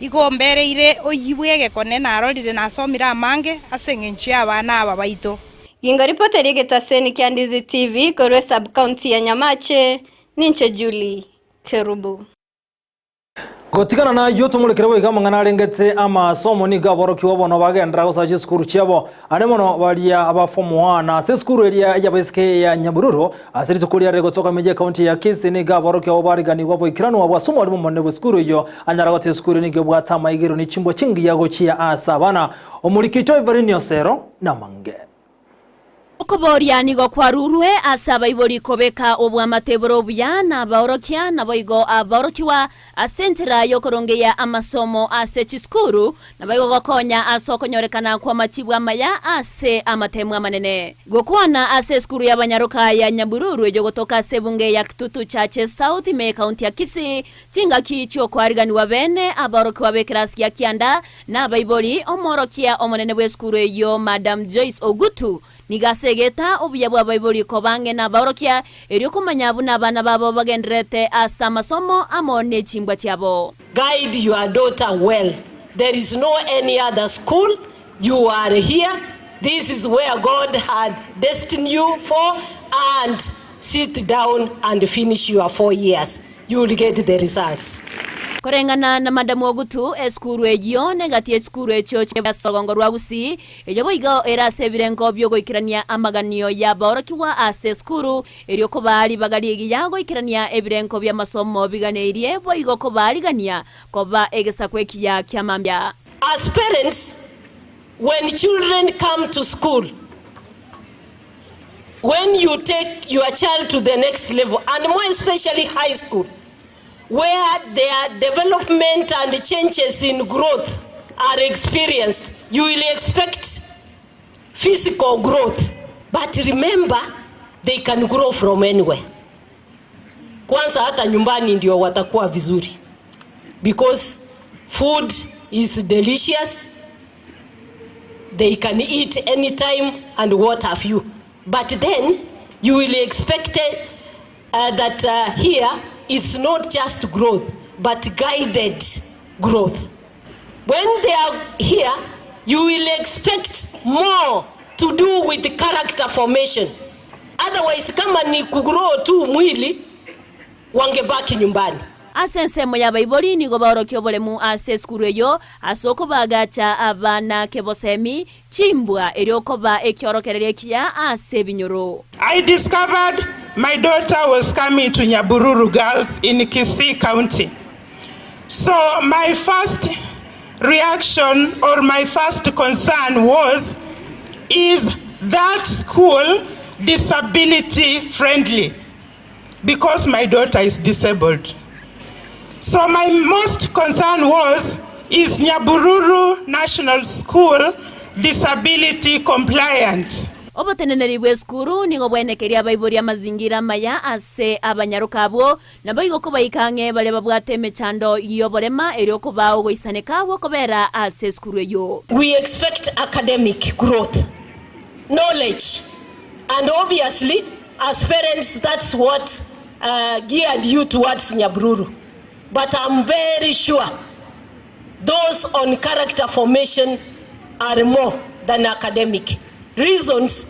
igo mbereire oyio egekone narorire nasomire amange ase eng'encho y'abana aba baito. Gingo ripoti egetaseni kia Ndizi TV korwa esub county ya Nyamache, ninche Julie Kerubo. Gotigana nayio tomorekere goika amang'ana arengete amasomo nigo aborokigwa bono bagenderera gosoa chisukuru chiabo are mono baria aba form 1 ase esukuru eria y'abaiseke ya Nyabururu ase rituko riare gotoka meji ekaunti ya Kisii nigo aborokigwa abo bariganigwa boikeranu abwo ase omwalimu omonene bw'esukuru eyio anyara goteba esukuru nigo ebwate amaigero ne chimbwa chingiya gochia ase abana. Omoriki oito Evelyn Osero namange. Okoboria nigo kwarurwe ase abaibori kobeka obwamate bore obuya nabaorokia, naboigo aborokigwa ase enchera y'okorongeyia amasomo ase chisukuru, naboigo gokonya ase okonyorekana kw'amachibu amaya ase amatemu amanene. Gokwana ase esukuru y'abanyaroka ya Nyabururu eyogotoka ase ebunge ya Kitutu Chache South ime ekaunti ya Kisii, chingaki chi'okoariganigwa bene aborokigwa b'ekerasi gia kianda Na abaibori, omworokia omonene bw'esukuru eyio, Madam Joyce Ogutu, nigo asegeta obuya bw'abaibori koba ang'e nabaorokia, erio komanya buna abana babo bagendererete ase amasomo amo ne chimbwa chiabo. Guide your daughter well there is no any other school you are here this is where God had destined you for and sit down and finish your 4 years. you will get the results. Koreng'ana na Madam Ogutu, esukuru eyio negati y'echisukuru echio chia ase orogongo rwa Gusii, eyio boigo ere ase ebirengo bi'ogoikerania amaganio y'abaorokigwa ase esukuru, erio kobaa ribaga rigiya goikerania ebirengo bi'amasomo biganeirie boigo kobaarigania koba egesaku ekiya kia mambia. As parents, when children come to school, when you take your child to the next level and more especially high school where their development and changes in growth are experienced, you will expect physical growth but remember they can grow from anywhere. Kwanza hata nyumbani ndio watakuwa vizuri because food is delicious they can eat anytime and what have you. But then you will expect uh, that uh, here it's not just growth but guided growth. When they are here, you will expect more to do with character formation. Otherwise, kama ni kugrow tu mwili, wangebaki nyumbani. Ase ensemo y'abaibori nigo baorokia oboremu ase esukuru eyio ase okobaagacha abana kebosemi, chimbwa, erio okoba ekiorokererio ekiya ase ebinyoro. I discovered my daughter was coming to Nyabururu Girls in Kisii County. So my first reaction or my first concern was, is that school disability friendly? Because my daughter is disabled. So my most concern was, is Nyabururu National School disability compliant? Oboteneneri bw'esukuru nigo bwenekeria abaibori amazingira amaya ase abanyaroka abwo, Naboigo kobaika ang'e baria babwate emechando y'oborema, erio kobaa ogoisaneka gw'okobera ase esukuru eyio. We expect academic growth, knowledge and obviously as parents that's what geared you towards Nyabururu but I'm very sure those on character formation are more than academic reasons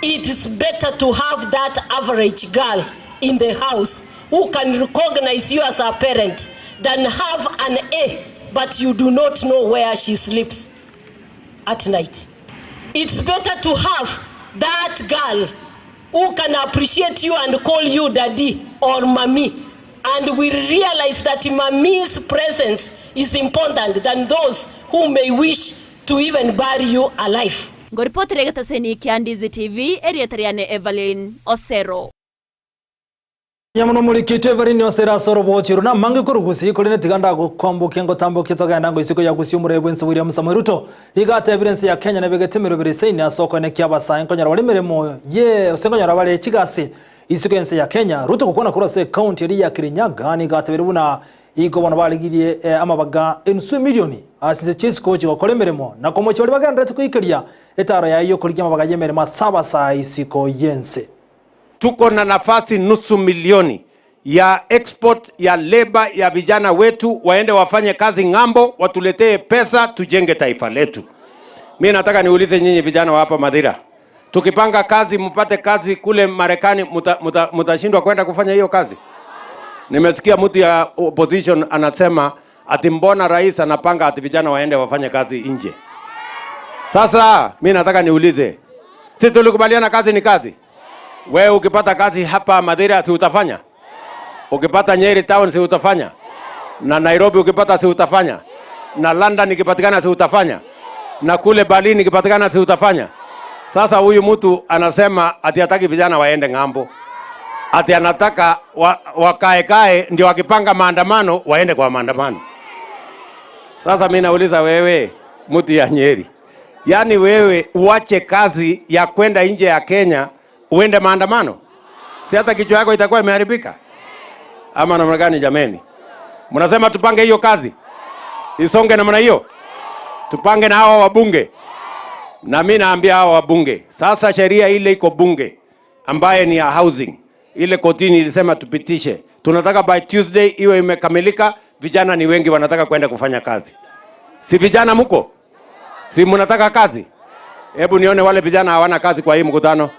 it is better to have that average girl in the house who can recognize you as a parent than have an A but you do not know where she sleeps at night. It's better to have that girl who can appreciate you and call you daddy or mommy and will realize that mommy's presence is important than those who may wish to even bury you alive. Ngoripotera egetaseni kia Ndizi TV, erieta riane Evelyn Osero. Nyamono omorikito Evelyn Osero ase oroboti oro namange korwa Gusii korende tiga ndagokwambokia ngotambokie togenda ngo isiko ya Gusii omorweri bwense William Samoei Ruto Nigo atebire ense ya Kenya nebegete emeroberi eseini ase okoenekia abasae nkonyora bare emeremo ye gose nkonyora bare chigasi isiko y'ense ya Kenya. Ruto gokwana korwa ase ekaunti eria ya Kirinyaga nigo atebire buna igo bono barigirie amabaga enusu emilioni ase chinse chi'isiko chigokora emeremo na komochia baria bagendererete koikeria etaro yaye y'okorigia amabaga y'emeremo ase abasae isiko y'ense. Tuko na nafasi nusu milioni ya export ya labor ya vijana wetu waende wafanye kazi ng'ambo, watuletee pesa tujenge taifa letu. Mi nataka niulize nyinyi vijana wa hapa Mathira, tukipanga kazi mpate kazi kule Marekani, mutashindwa kwenda kufanya hiyo kazi? Nimesikia mtu ya opposition anasema ati mbona rais anapanga ati vijana waende wafanye kazi nje. Sasa mi nataka niulize, si tulikubaliana kazi ni kazi? Wewe ukipata kazi hapa Mathira si utafanya? Ukipata Nyeri town si utafanya? Na Nairobi ukipata si utafanya? Na London ikipatikana si utafanya? Na kule Berlin ikipatikana si utafanya? Sasa huyu mtu anasema ati hataki vijana waende ng'ambo, ati anataka wa, wakaekae ndio wakipanga maandamano waende kwa maandamano. Sasa mimi nauliza wewe, mtu ya Nyeri, yaani wewe uache kazi ya kwenda nje ya Kenya uende maandamano? Si hata kichwa yako itakuwa imeharibika ama namna gani? Jameni, mnasema tupange hiyo kazi isonge namna hiyo, tupange na hawa wabunge. Na mimi naambia hawa wabunge sasa, sheria ile iko bunge ambaye ni ya housing, ile kotini ilisema tupitishe, tunataka by Tuesday iwe imekamilika. Vijana ni wengi wanataka kwenda kufanya kazi, si vijana mko? Si mnataka kazi? Hebu nione wale vijana hawana kazi kwa hii mkutano.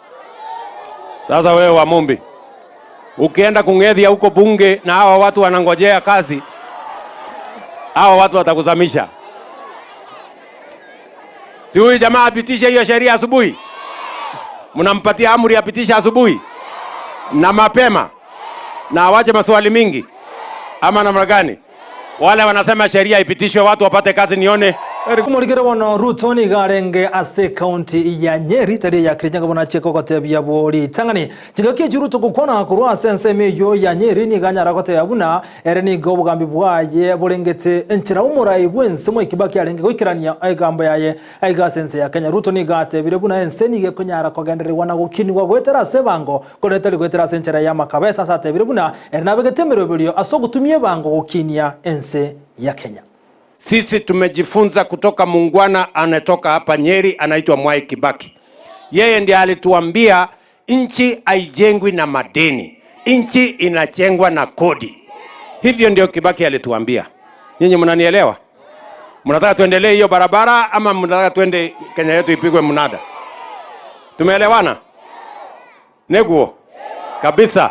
Sasa wewe Wamumbi, Ukienda kung'ethia huko bunge na hawa watu wanangojea kazi, hawa watu watakuzamisha. Si huyu jamaa apitishe hiyo sheria asubuhi? Mnampatia amri apitishe asubuhi na mapema na awache maswali mingi, ama namna gani? Wale wanasema sheria ipitishwe watu wapate kazi, nione Omorikere bono Ruto nigo arenge ase ekaunti ya Nyeri tari eya Kirinyaga buna achia kogotebia bo ritang'ani. Chingaki echio Ruto gokwana korwa ase ensemo eyio ya Nyeri nigo anyara goteba buna ere nigo obogambi bwaye borengete enchera omorai bw'ense Mwai Kibaki arenge goikerania egambo yaye aiga ase ense ya Kenya. Ruto nigo atebire buna ense nigo ekonyara kogendererigwa na gokinigwa goetera ase ebango korende tari goetera ase enchera y'amakabesa ase atebire buna ere nabegete emeroberio ase ogotumia ebango gokinia ense ya Kenya. Sisi tumejifunza kutoka muungwana anatoka hapa Nyeri anaitwa Mwai Kibaki. Yeye ndiye alituambia nchi haijengwi na madeni, nchi inajengwa na kodi. Hivyo ndio Kibaki alituambia. Nyinyi mnanielewa? Mnataka tuendelee hiyo barabara ama mnataka tuende Kenya yetu ipigwe mnada? Tumeelewana? Neguo kabisa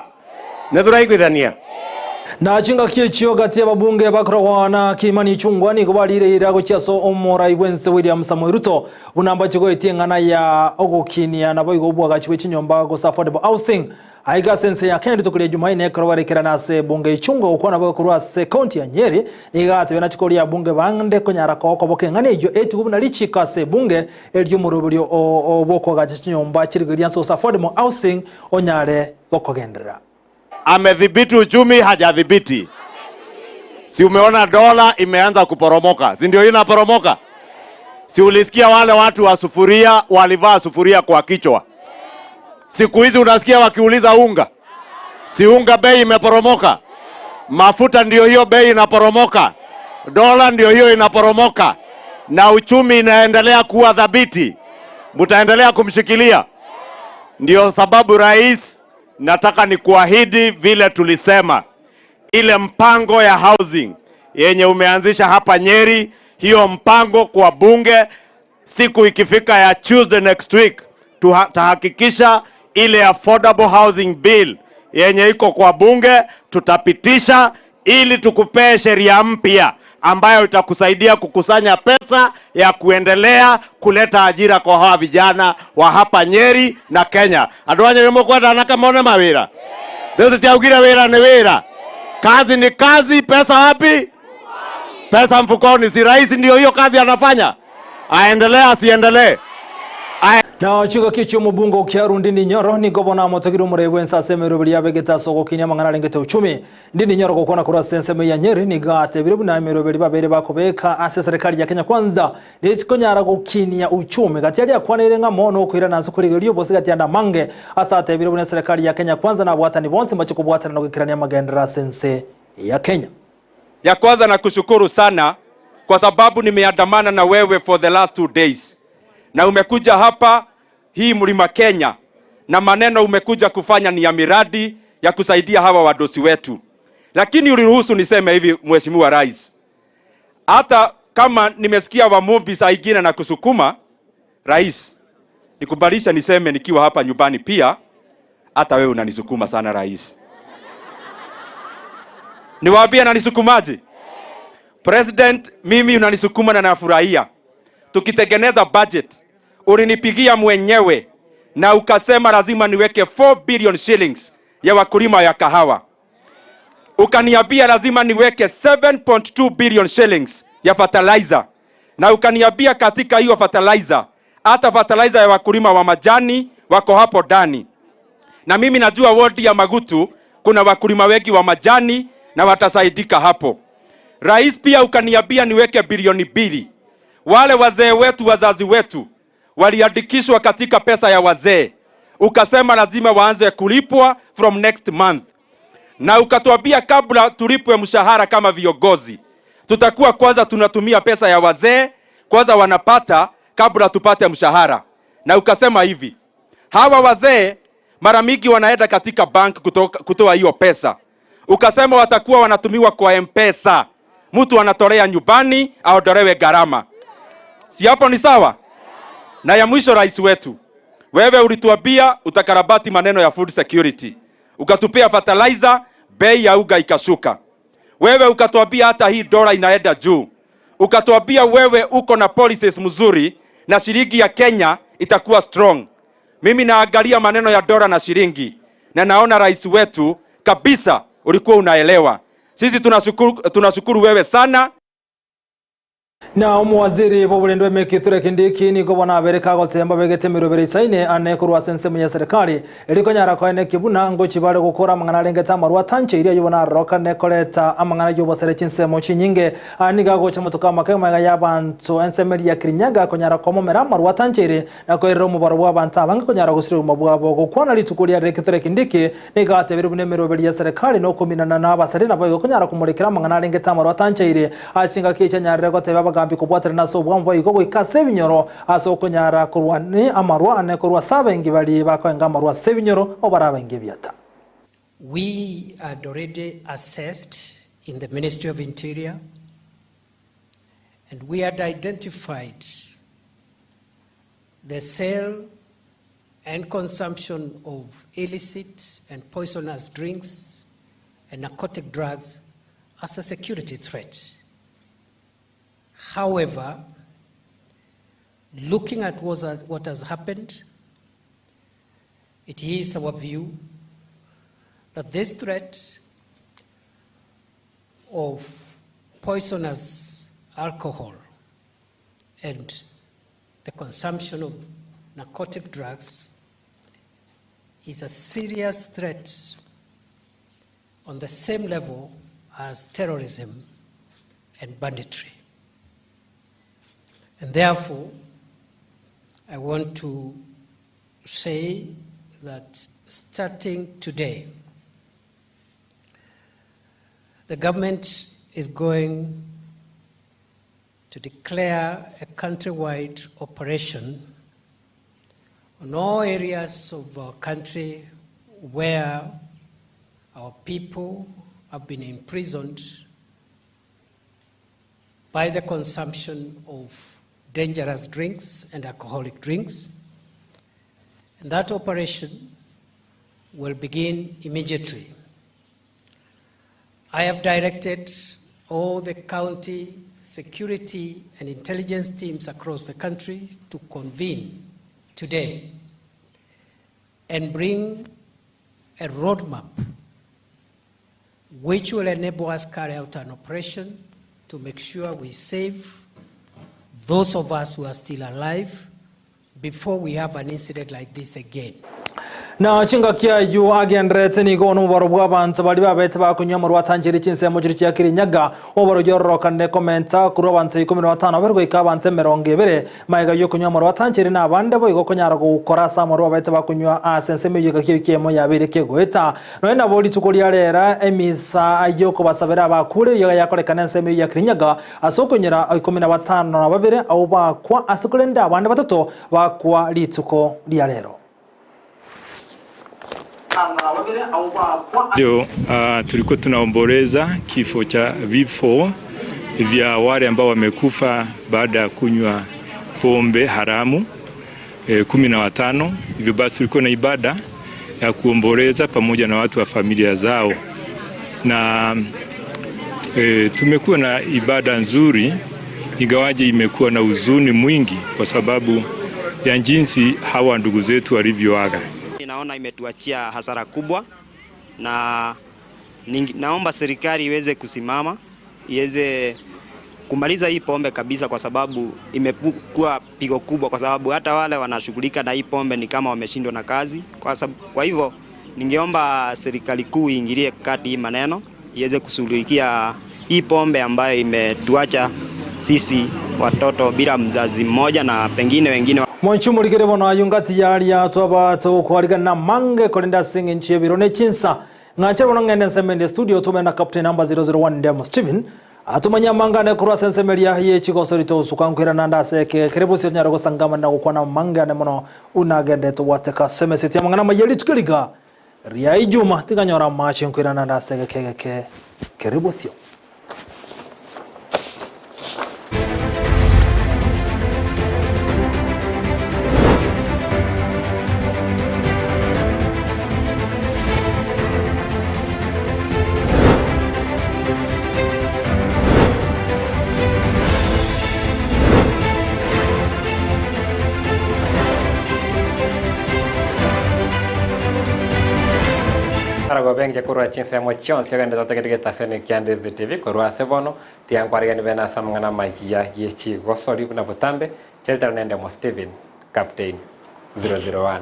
nituraiguithania Na chingaki echio gati y'ababunge bakoragwa na Kimani Ichung'wa nigo barire eira gochia ase omorai bw'ense William Samoei Ruto buna mbache goetia eng'ana ya ogokinia naboigo obwagachi bwe chinyomba gose affordable housing aiga ase ense ya Kenya rituko ria Jumaine ekero barekerana ase ebunge Ichung'wa gokwana boigo korwa ase ekaunti ya Nyeri nigo agatebia nachi koria abunge bande konyara kogokoboka eng'ana eyio etigwe buna richiko ase ebunge erio omoroberio oo bw'okoagacha chinyomba chirigeria nse gose affordable housing onyare gokogenderera. Amedhibiti uchumi, hajadhibiti? Si umeona dola imeanza kuporomoka, si ndio? Inaporomoka. Si ulisikia wale watu wa sufuria walivaa sufuria kwa kichwa? Siku hizi unasikia wakiuliza unga, si unga bei imeporomoka? Mafuta ndio hiyo bei inaporomoka, dola ndio hiyo inaporomoka, na uchumi inaendelea kuwa dhabiti. Mtaendelea kumshikilia? Ndio sababu rais, nataka nikuahidi vile tulisema, ile mpango ya housing yenye umeanzisha hapa Nyeri, hiyo mpango kwa bunge, siku ikifika ya Tuesday next week, tutahakikisha ile affordable housing bill yenye iko kwa bunge tutapitisha, ili tukupee sheria mpya ambayo itakusaidia kukusanya pesa ya kuendelea kuleta ajira kwa hawa vijana wa hapa Nyeri na Kenya. Andu a Nyeri mukwenda anake mone mawira riu titiaugire wira ni wira, kazi ni kazi, pesa wapi? Pesa mfukoni. Si rais ndio hiyo kazi anafanya? Aendelee asiendelee? Na chingaki chi'omobungo Kiaru Ndindi Nyoro nigo bono amotogire omorai bw'ense ase emeroberi yabegete ase ogokinia amang'ana arengete uchumi. Ndindi Nyoro gokwana korwa ase ensemo ya Nyeri nigo atebire buna emeroberi babeire bakobeka ase eserekari ya Kenya Kwanza netikonyara gokinia uchumi. Gati aria akwaneire ng'a mono okoirana ase okorigereria obose gati ande amange ase atebire buna eserekari ya Kenya Kwanza nabwatani bonsi mbache kobwatana na goikerania amagenderero ase ense ya Kenya. Ya kwanza nakushukuru sana kwa sababu nimeandamana na wewe for the last 2 days na umekuja hapa hii Mlima Kenya na maneno umekuja kufanya ni ya miradi ya kusaidia hawa wadosi wetu, lakini uliruhusu niseme hivi, Mheshimiwa Rais, hata kama nimesikia Wamumbi saa ingine na kusukuma, Rais, nikubalisha niseme nikiwa hapa nyumbani pia, hata wewe unanisukuma sana Rais. Niwaambie ananisukumaje? President, mimi unanisukuma na nafurahia. Tukitengeneza budget, ulinipigia mwenyewe na ukasema lazima niweke 4 billion shillings ya wakulima ya kahawa. Ukaniambia lazima niweke 7.2 billion shillings ya fertilizer. Na ukaniambia katika hiyo fertilizer, hata fertilizer ya wakulima wa majani wako hapo ndani. Na mimi najua wodi ya Magutu kuna wakulima wengi wa majani na watasaidika hapo. Rais, pia ukaniambia niweke bilioni 2. Wale wazee wetu, wazazi wetu waliandikishwa katika pesa ya wazee. Ukasema lazima waanze kulipwa from next month. Na ukatuambia kabla tulipwe mshahara kama viongozi, tutakuwa kwanza tunatumia pesa ya wazee, kwanza wanapata kabla tupate mshahara. Na ukasema hivi, hawa wazee mara mingi wanaenda katika bank kutoa hiyo pesa. Ukasema watakuwa wanatumiwa kwa M-Pesa. Mtu anatolea nyumbani aondolewe gharama. Si hapo ni sawa? Na ya mwisho, rais wetu, wewe ulituambia utakarabati maneno ya food security. Ukatupea fertilizer, bei ya unga ikashuka. Wewe ukatuambia hata hii dola inaenda juu. Ukatuambia wewe uko na policies mzuri na shilingi ya Kenya itakuwa strong. Mimi naangalia maneno ya dola na shilingi na naona rais wetu kabisa ulikuwa unaelewa. Sisi tunashukuru, tunashukuru wewe sana. Na omuwaziri bw'oborendo eme Kithure Kindiki nigo bono abere kagotemba begete emerobere isaine ane korwa ase ensemo ya serikali erikonyara koenekia buna ngochi bare gokora amang'ana arengete amarwa atancheiri aywo bono arorokane koreta amang'ana y'obosere chinsemo chinyinge. Aya nigo agocha motuko amake magega y'abanto ensemo eria ya Kirinyaga konyara komomera amarwa atancheire na koerera omobaro bw'abanto abange konyara gosiria obogima bwabo. Gokwana rituko riarire Kithure Kindiki nigo atebirie buna emeroberi ya serikali nokominana na abasare naboigo konyara komorekera amang'ana arengete amarwa atancheire ase chingaki echi anyarire gotebia abagambi kobwaterana ase obwamo boigo goika ase ebinyoro ase okonyara korwania amarwa ane korwa ase abaengi baria bakoenga amarwa ase ebinyoro abwo bare abaengi ebiata. We had already assessed in the Ministry of Interior and we had identified the sale and consumption of illicit and poisonous drinks and narcotic drugs as a security threat. However, looking at what has happened, it is our view that this threat of poisonous alcohol and the consumption of narcotic drugs is a serious threat on the same level as terrorism and banditry. And therefore, I want to say that starting today, the government is going to declare a countrywide operation on all areas of our country where our people have been imprisoned by the consumption of dangerous drinks and alcoholic drinks. And that operation will begin immediately. I have directed all the county security and intelligence teams across the country to convene today and bring a roadmap which will enable us carry out an operation to make sure we save those of us who are still alive before we have an incident like this again. Na chingaki ayio agendererete nigo bono omobaro bw'abanto baria babete bakonywa amarwa atancheire chinsemo chiria chia Kirinyaga, omobaro oyio ororokanire komenta korwa abanto ikomi na batano babere goika abanto emerongo ebere. Magega y'okonywa amarwa atancheire na abande boigo konyara gokora ase amarwa babete bakonywa ase ensemo eyio egaki eyio ki'emo yabeire kegoeta. Nonya nabo rituko ria rera emisa y'okobasabera abakure iga yakorekana ensemo eyio ya Kirinyaga ase okonyora ikomi na batano na babere abwo bakwa ase korende abande batato bakwa rituko ria rero. Leo tulikuwa tunaomboleza kifo cha vifo vya wale ambao wamekufa baada ya kunywa pombe haramu 15. Hivyo basi tulikuwa na ibada ya kuomboleza pamoja na watu wa familia zao, na tumekuwa na ibada nzuri, ingawaje imekuwa na huzuni mwingi kwa sababu ya jinsi hawa ndugu zetu walivyoaga. Naona imetuachia hasara kubwa, na naomba serikali iweze kusimama, iweze kumaliza hii pombe kabisa, kwa sababu imekuwa pigo kubwa, kwa sababu hata wale wanashughulika na hii pombe ni kama wameshindwa na kazi. Kwa hivyo ningeomba serikali kuu iingilie kati hii maneno, iweze kushughulikia hii pombe ambayo imetuacha sisi watoto bila mzazi mmoja na pengine wengine. Mwanchi omorikere bono ayio ngati yaria twaba tokwarigana na mange korende ase eng'encho y'ebiro ne chinsa. Ng'anche bono ng'ende ensemo ende studio tumene na Captain number 001 Ndemo Stephen atumanye amangane korwa ase ensemo eria ye chigoso ritosuka nkoirana ande ase eke kere bosio tonyare gosangama na gokwana amange ane mono unagende tobwateka ase emeseti y'amang'ana amaya rituko riga ria ijuma tiganyora amache nkoirana ande ase egeke egeke kere bosio. Marogoba engiya korwa chinsemo chionsi ogende totegerere getaseni kia Ndezi TV korwa ase bono tiga nkwarigani bene ase amang'ana amayia ye chigosori buna botambe Cheritaro nende Mo Steven Captain 001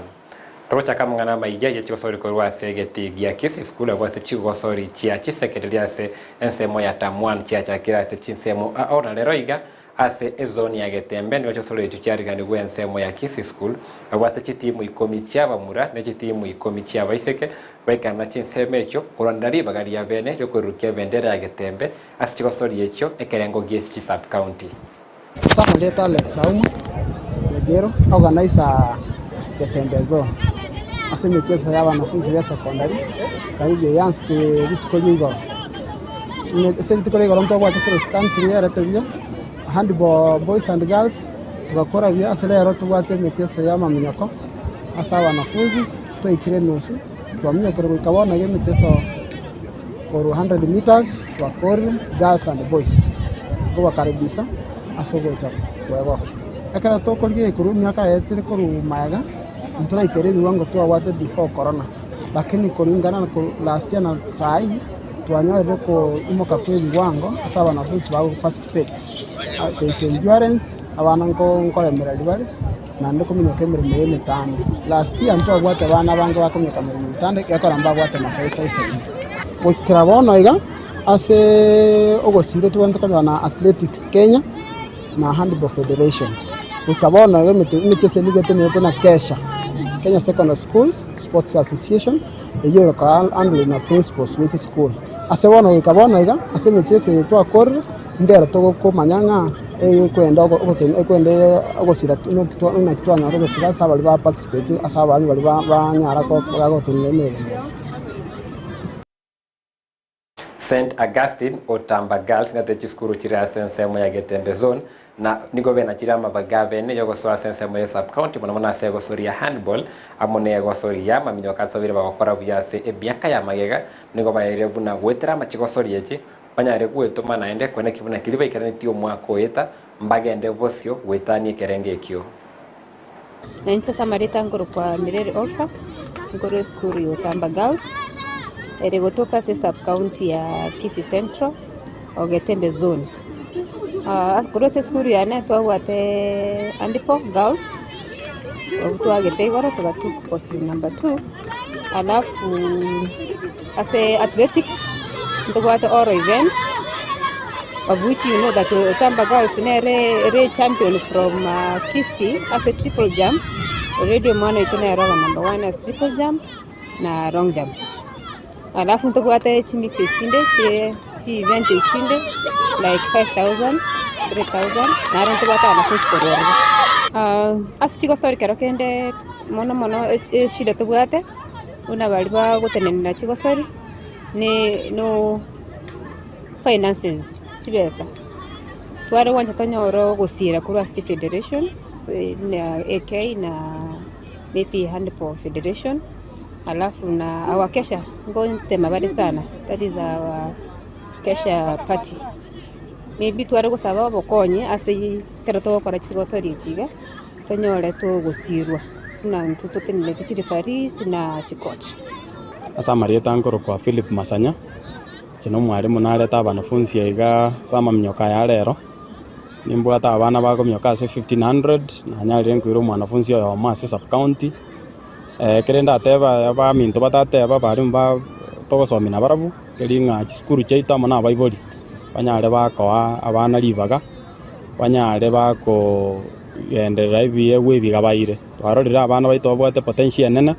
Togochaka amang'ana amayia ye chigosori korwa ase egetii gia Kisii School abwo ase chigosori chia chiseketeri ase ensemo ya term 1 chiachakire ase chinsemo ao na rero iga Ase ezoni ya Getembe nigo chosoro echio chiariganigwe ensemo ya Kisii School, babwate chitimu ikomi chi'abamura ne chitimu ikomi chi'abaiseke, baikana chinsemo echio korwanera ribaga ria bene riokoirurukia ebendera ya Getembe ase chigosori echio ekerengo gie chisub-county. Samarieta Alex Auma, Nyagero, organizer Getembe Zone ase emicheso ya abanafunzi be secondary karibu eanzete rituko ria igoro. Ase rituko ria igoro ntobwate cross country yarete buya, handball boys and girls togakora buya ase rero tobwate emechieso ya amaminyoko ase abanafunzi twaikire enusu twaminyokire goika bono iga emechieso korwa 100 meters twakorire girls and boys nkobakaribisha ase ogocha kwegokia. Ekero tokorigia korwa emiaka yaetire korwa magega ntoraikere ebiwango twabwate before corona lakini kulingana na last year na saii. Twanyorire koimoka kw'ebiwango ase abanafunsi bago participate. There is endurance, abana nkoremereria bare naende kominyoka emeremo y'emetambe. Last year ntwabwate abana abange bakominyoka emeremo y'emetambe ekiagera mbabwate amasoesi aisaine. Goikera bono iga ase ogosira tobwenerete konyora na Athletics Kenya na Handball Federation. Goika bono iga emechieso nigo etenenerete na KESSHA, Kenya Secondary Schools Sports Association. Eyio egokoa handle na principles bwe chisukuru. Ase bono goika bono iga, ase emechieso eye twakorire, ndero togokomanya ng'a ekwenda ogotema ekwenda ogosira naki twanyora ogosira ase abaria ba participate ase abana baria banyara gotenena emeremo eye. St Augustine Otamba Girls ng'ate chisukuru chire ase ensemo ya Getembe Zone na nigo benachire amabaga abene yogosoa ase ensemo ye sub county mono mono ase egosori ya handball amo ne egosori ya amaminyoka ase babere bagokora buya ase emiaka ya magega nigo baerire buna goetera amachigosori echi banyare gwetoma naende koeneki buna keria baikeranetie omwaka oeta mbagende bosio goetania ekerengo ekio. Nainche ase amareta nkorokwa Mireri Olpha, nkorwa esukuru ya Otamba Girls, ere gotoka ase esub county ya Kisii Central, Ogetembe zone. Korwa ase esukuru yane twabwate Andipo Girls, obwo twagete igoro togatuka position number two, alafu ase athletics ntobwate all events. Of which you know that Otamba Girls nere ere champion from Kisii ase triple jump, already omwana oito nere oba number one ase triple jump na long jump. Alafu ntobwate chimixes chinde chie chi event chinde like 5000, 3000 naro ntobwate abanafunzi korwa ororo. Ase chigosori kero kende mono mono eshida tobwate buna baria bagotenenera chigosori ne no. finances, chibesa, tware gwancha tonyore ogosira korwa ase chifederation buna AK na maybe Handball Federation, alafu na our kesha ngontema bare sana, that is our kesha party. Maybe tware gosaba obokonyi ase ekero togokora chigotori echi iga, tonyore togosirwa buna intwe totenenerete chireferees na chicoach. Ase amarieta nkorokwa Philip Masanya. Inche nomwalimu narete abanafunsi aiga ase amaminyoka aya a rero, nimbwate abana bakominyoka ase 1500, nanyarire nkoira omwanafunsi oyomo ase sub county, ekere ndatebe abaminto batateba abalimu ba togosomia nabarabwo, keri ng'a chisukuru chiaito amo na abaibori, banyare bakoa abana ribaga, banyare bakogenderera ebiegwa ebi iga baire. Twarorire abana baito babwate potential enene,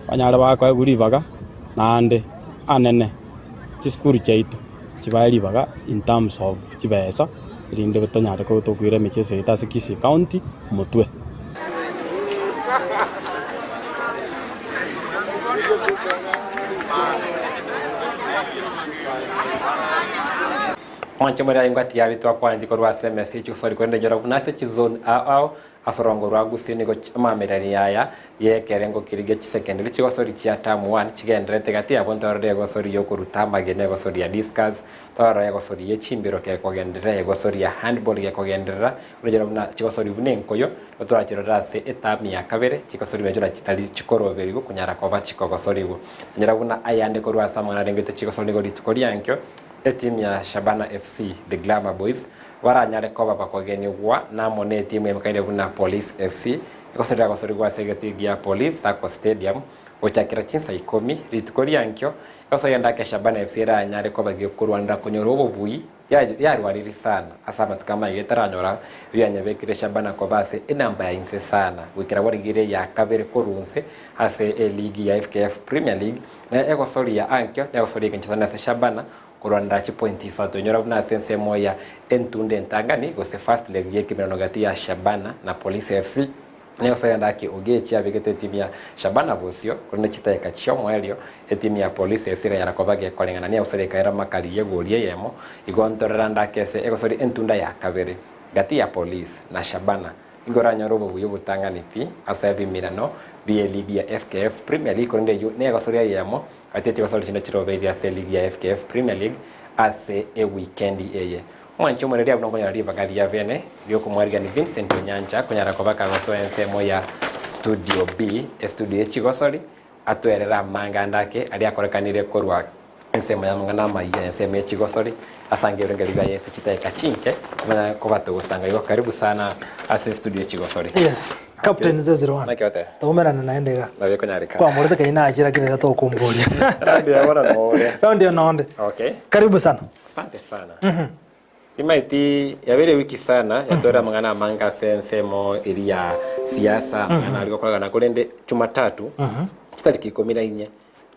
banyare bakoegwa ribaga, naende anene chisukuru chiaito chibae ribaga in terms of chibesa erinde tonyare tokoira emicheso yaito ase Kisii County motwe. Mwanche more aye ngwati yaritwe akwaneti korwa ase emesa ye chigosori korende nyora buna ase chizone ao ao. Ase orongo rwa Gusii nigo amamererania aya y'ekerengo keria gia chisekendiri chigosori chia term one chigendererete gati yabo ntorore egosori y'okoruta amagena egosori ya discus, torore egosori ye chimbero gekogenderera egosori ya handball gekogenderera orachore buna chigosori buna enkoyo nigo torachirore ase eterm ya kabere chigosori buna chuna nari chikoroberigwa konyara koba chikogosorigwa. Onyora buna ayande korwa ase amang'ana arengete chigosori nigo rituko riankio etimu ya Shabana FC, The Glamour Boys, baranyare koba bakogenigwa namo netimu emekaine buna Police FC, egosorera gosorigwa ase egetii gia Police Sacco Stadium gochakera chinsa ikomi rituko riankio, egosoria ndake Shabana FC eranyare koba gekorwanera konyora obobui yarwariri sana ase amatuko amaiga etaranyora bianyabekire Shabana koba ase enamba ya inse sana goikera bwarigire eya kabere korwa inse ase eligi ya FKF Premier League na egosoria ankio negosoria egencho sana ase Shabana Korwanera chipointi isato inyora buna ase ensemo ya entunda entang'ani gose first leg y'ekemerano gati ya Shabana na Police FC nigo Serenda Aki Ogechi abegete etimu ya Shabana bosio korende chidakika chi'omoerio etimu ya Police FC ekanyara koba gekoreng'ana negosoria ekaira makari y'egori eyemo igo ntorera ndake ase egosoria entunda ya kabere gati ya Police na Shabana nigo oranyore obobuya obotang'ani pi ase ebimirano bi'eligi ya FKF Premier League korende eyio negosoria eyemo Gati echigosori chinde chirobeiri ase eligi ya FKF Premier League ase ewikendi eye. Omwanchi omoreri abwo nokonyora ribaga ria bene riokomwarigani Vincent Onyancha konyara koba kagosoa ensemo ya Studio B, estudio ye chigosori, atwerere amanga ande ake aria akorekanire korwa ensemo y'amang'ana amayia ensemo ye chigosori asange ebirengererio biaye ase chidakika chinke tomanye koba togosanga igo karibu sana ase estudio ye chigosori. Yes. Captain 001. Naki oteba? Toumerane naende iga. Nabo ekonyareka. Kwamorete kai nachira kera tokomboria. Round ya bono nore. Round ya nonde. Okay. Karibu sana. Asante sana. Imaeti yabeire wiki sana yatwere amang'ana amange ase ensemo eri ya siasa amang'ana aria gokoragana korende Jumatatu chitariki ikomi na inye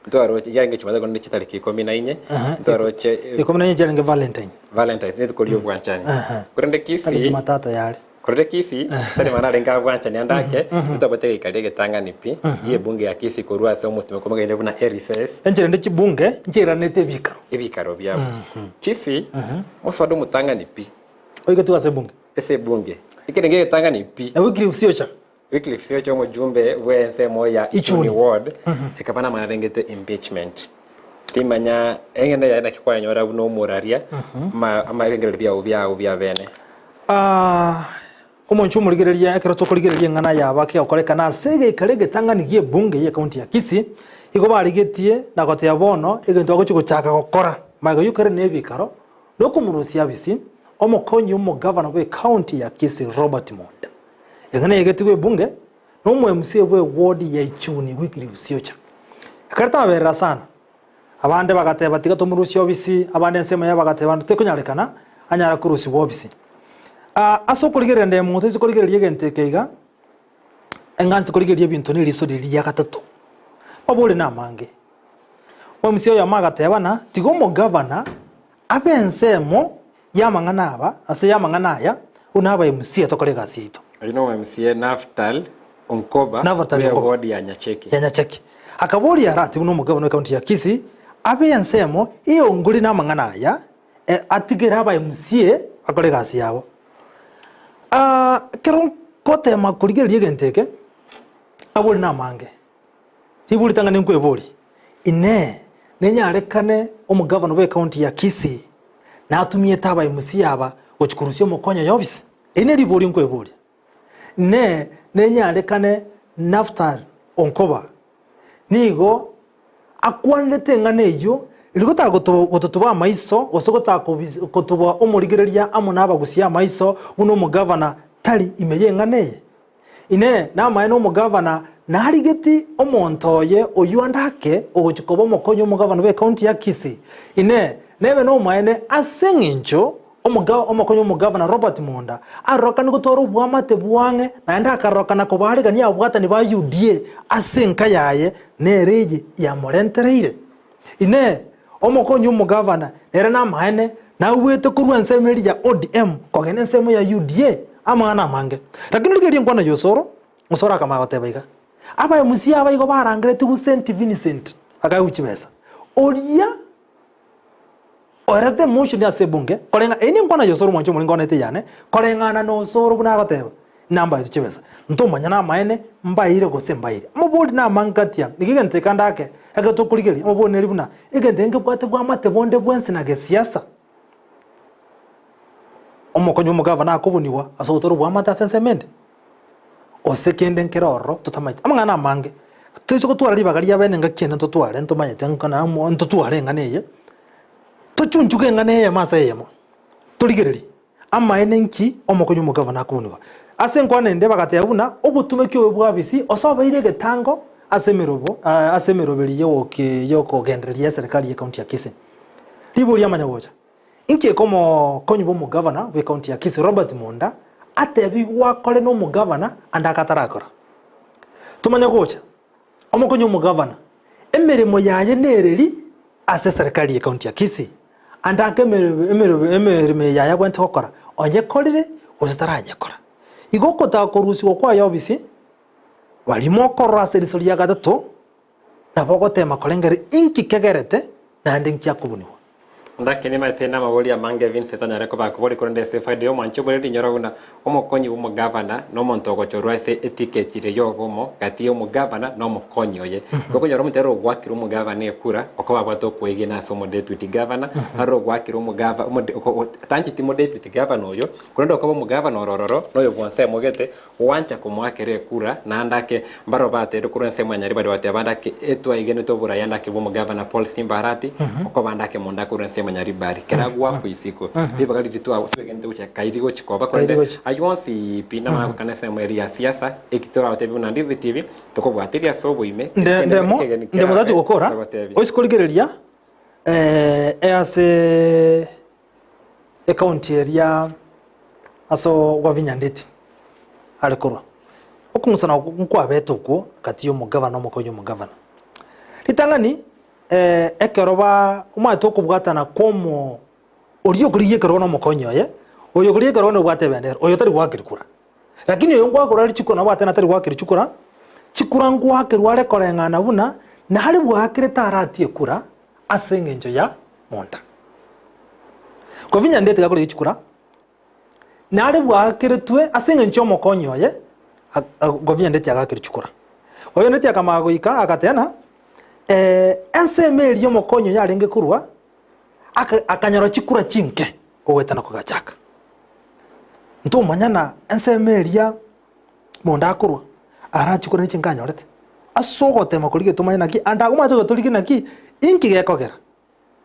ntwaroche yarenge Jumatatu korende chitariki ikomi na inye ntwaroche Ikomi na inye chiarenge Valentine. Valentines rituko ria obwanchani korende Kare Kisii Jumatatu yare. Korende Kisii tari mang'ana arenge abwanchani ande ake, ntobwate geika ri'egetang'ani pi gi'ebunge ya Kisii korwa ase omotume komogaine buna erecess. Enchera ende chibunge nchiiranete ebikaro. Ebikaro biabo. Kisii, moswada omotang'ani pi. Oigetwe ase ebunge. Ase ebunge. Ekerenge egetang'ani pi. Na Wycliffe Siocha. Wycliffe Siocha omojumbe bw'ensemo ya Ichuni Ward, ekaba namang'ana arengete impeachment. Timanya eng'ende yaye naki kwanyora buna omoraria, ama ama ebirengererio biao biao bia bene. Ah, omonche omorigereria ekero tokorigereria eng'ana yabo ake gokorekana ase egeikaro egetang'ani gi'ebunge y'ecounty ya Kisii, igo barigetie na goteba bono egento bagochia gochaka gokora magega y'okoirana nebikaro nokomorusia abisi omokonyi omogavana bw'ecounty ya Kisii Robert Monda. Eng'ana egetigwe ebunge na omo MCA bwe ward ya Ichuni Wycliffe Siocha. Ekero taberera sana, abande bagateba tiga tomorusie obisi, abande ensemo yabo bagateba ndo tekonyarekana anyare korusigwa obisi. Ah, ase okorigereria nde monto oise korigereria egento eke iga, eng'anchete korigereria ebinto ne eriso riria ria gatato. Mabori na amange. Omo MCA oyomo agateba ng'a tiga omogavana abe ensemo y'amang'ana aba, ase y'amang'ana aya, buna aba MCA tokore egasi yaito. Oyio no MCA Naftal Onkoba Naftal bwe Onkoba. ward ya Nyacheki. Ya Nyacheki. Akaboria Arati buna omogabana w'ecounty ya Kisii abe ensemo eyongori n'amang'ana aya, e, atigere aba MCA bakore egasi yabo. Ah, ekero ngotema korigereria egento eke, abori namange. Ribu ritang'ani nkweborie, Inee, nenyarekane omogavana bw'ecounty ya Kisii natumiete aba MCA aba gochia korusia omokonyo oye ofisi? Eri neribori nkweboria. Inee, nenyarekane Naftali Onkoba nigo akwanerete eng'ana eyio erio gotaka gototuba amaiso gose gotaka gotuba omorigereria amo nabagusia amaiso buna omogavana tari ime y'eng'ana eye? Inee, namaene omogavana narigeti omonto oye oyio ande ake ogochia koba omokonyi omogavana bw'ecounty ya Kisii? Inee, nebe nomaene ase eng'encho omokonyi omogavana Robert Monda arorokane gotwara oboamate bwang'e naende akarorokana kobaarigania ababwatani ba UDA ase enka yaye nere eye yamorentereire? Inee, omokonyi omogavana nere namaene nauete korwa ensemo eria ya ODM kogenda ensemo ya UDA? Amang'ana amange. Lakini rigereria enkwana ya Osoro, Osoro akamanya goteba iga, Aba MCA aba igo barangeretigwe St Vincent bakaegwa chibesa. Oria oerete emotion ase ebunge koreng'a, eyio nenkwana ya Osoro mwanche omoringo one teyane, koreng'ana na Osoro buna agoteba. Nambaetwe chibesa. Ntomanya namaene mbaeire gose mbaeire. Amabori namangatia, nigo egento eke ndake ekero tokorigereria, amabori neri buna egento eke nkebwate bwamate bonde bwensi na gesiasa. Omokonyi bw'omogavana akobunigwa ase ogotora obwamate ase ensemo ende, gose kende nkere ororo totamanyeti. Amang'ana amange, toise gotwara ribaga ria bene engaki ende ntotware ntomanyete ng'a ntotware eng'ana eye, tochunchuge eng'ana eyemo ase eyemo, torigererie. Amaene inki omokonyi omogavana akobunigwa? Ase enkwana ende bagateba buna obotumeki obo bw'abisi osobeire egetango ase emerobo ase emeroberi y'okogendereria eserekari y'ecounty ya Kisii. Riborio riamanya gocha, inki eke omokonyi bw'omogavana bw'ecounty ya Kisii Robert Monda atebigwe akore n'omogavana ande akatarakora? Tomanye gocha, Omokonyi omogavana, emeremo yaye nereri ase eserekari y'ecounty ya Kisii, ande ake emeremo eye yaye abwenerete gokora, onyekorire gose taranyekora. Igo okotaka korusigwa kwaye obisi, baria mokorora ase eriso ria gatato, nabo ogotema korengereria inki kegerete naende inki akobunigwa. Ndake nimaete namabori amange Vincent anyare koba akobori korende ase efaida y'omwanchi oboreri rinyora buna omokonyi bw'omogavana nomonto ogochorwa ase etiketi ere y'obomo gati y'omogavana na omokonyi oye. Igo okonyora omonto ere ogoakera omogavana ekura okoba abwate okoegena ase omodeputy governor naro ogoakera omogava omode tancheti modeputy governor oyo korende okoba omogavana oro ororo noyo bwonsi aimogete Gwancha komoakera ekura, naende ake mbaro bateire korwa ensemo ya Nyaribari bateba ande ake etwaigenete oborai ande ake bw'omogavana Paul Simba Arati, okoba ande ake monda korwa ensemo ya Nyaribari. Kera gwakwa isiko, ribaga riria twa twegenete gochia kairi gochi koba korende ayio onsi pi namanya gokana ensemo eria ya siasa, eki torabatebie buna Ndizi TV, tokobwatiria ase oboime, Nde ekende ndemo ekegeni ndemo kerabe tachi gokora togotebia. oise korigereria ase ecounty eria ase Wavinya Ndeti are korwa. Okong'usana okwo nkwabete okwo gati ya omogavana na omokonyi omogavana. Ritang'ani ekero ba omanyete okobwatana kwa omo oria okorigia ekerogo na omokonyi oye, oyo okorigia ekerogo nobwate ebendera, oyo tari goakerwa kura. Lakini oyo ngoakerwa are chikura nabwate natari goakerwa chikura, chikura ngoakerwa are koreng'ana buna nare bwakerete aratie kura ase engencho ya monda. Wavinya Ndeti gakorigia chikura, nare bwakeretwe ase engencho y'omokonyi oye, Wavinya Ndeti agakerwa chikura. Wavinya Ndeti akamanya goika agateba ensemo eria omokonyi oye arenge korwa, akanyora chikura chinke ogoetana kogachaka. Ntomanya na ensemo eria monda akorwa, arachikore ne chinka anyorete. Ase ogotema korigia tomanye naki, ande agwo omanyete gotorigia naki, inki gekogera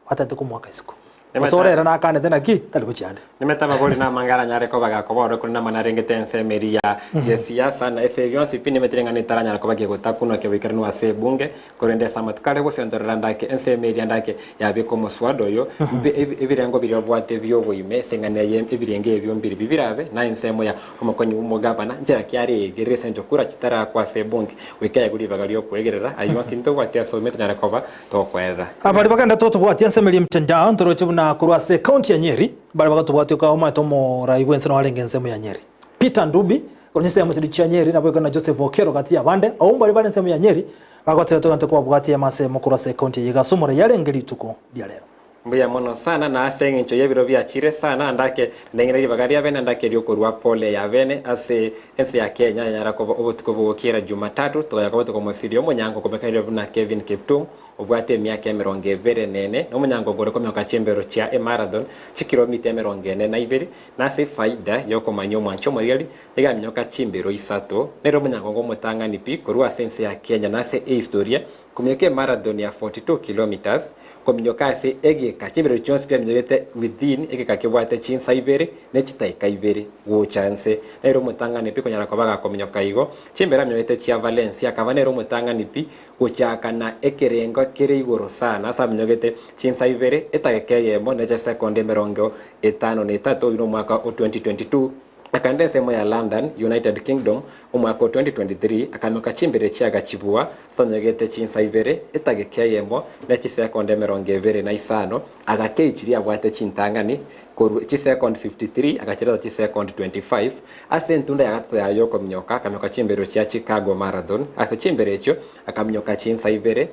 batagete komoaka isiko. Gose ore ere nakanete naki, tari gochia ande. Nimete ababori namange aranyare koba gakoba ore korende amang'ana arengete ensemo eria ya gesiasa, na ase bionsi pi nimete ring'ana etaranyara koba gegotakunwa kiaboikeranwa ase ebunge, Korende ase amatuko aria gosentorera ndake ensemo eria ndake yabeka omoswada oyo, mbe ebirengo biria obwate bi'oboime ase eng'ana eye ebirenge ebio mbiribi birabe, na ensemo ya omokonyi bw'omogabana, nchera ki areegerere ase engencho kura chitarakwa ase ebunge, goika aegwe ribaga ri'okwegerera, ayio onsi ntobwati ase oboime tonyare koba togokwerera. Baria bagenda totobwatia ensemo eria emtandao ntoroche buna korwa ase ecounty ya Nyeri baria bagatobwatia oka omanyete omorai bwense noo arenge ensemo ya Nyeri Peter Ndubi korwa ensemo chiria chia Nyeri naboigo na Joseph Okero gati y'abande abwo mbaria bare ensemo ya Nyeri Bagoteba togente kobabwatia ase mokoro ase ekaunti eye iga ase omorei arenge rituko ria rero. Mbuya mono sana, na ase engencho y'ebiro biachire sana, ndake ndeng'ene ribaga ria bene, ndake ri'okorua pole ya bene ase ense ya Kenya yanyara koba obotuko bogokiera Jumatatu, togaya koba tokomosiria omonyango okomekaneria buna Kevin Kiptum, obwate emiaka emerongo ebere na ene, na omonyango ore komioka chimbero chia emarathon chikiromita emerongo ene na ibere, na ase efaida y'okomanyia omwanchi omorigereria, Egaminyoka chimbero isato, nere omonyangongo omotang'ani pi korwa ase ense ya Kenya na ase ehistoria, kominyoka emarathon ya 42 kilometres, kominyoka ase egeka chimbero chionsi pi aminyogete within egeka kebwate chinsa ibere ne chitaika ibere gocha nse. Nere omotang'ani pi konyara koba gakominyoka igo. Chimbero aminyogete chia Valencia akaba nere omotang'ani pi gochaka na ekerengo kere igoro sana ase aminyogete chinsa ibere, etageka eyemo ne chisekondi emerongo etano na etato oyio nomwaka o 2022. Akaenda ensemo ya London, United Kingdom, omwaka o 2023, akaimoka chimbere chiagachibua sonyegete chinsa ibere, etageka eyemo, ne chisekondi emerongo ebere na isano, agakei chiria abwate chintang'ani korwa chisekondi 53 agachireta chisekondi 25. Ase entunda ya gatato yaye y'okominyoka, akaminyoka chimbero chia Chicago Marathon. Ase chimbero echio, akaminyoka chinsa ibere.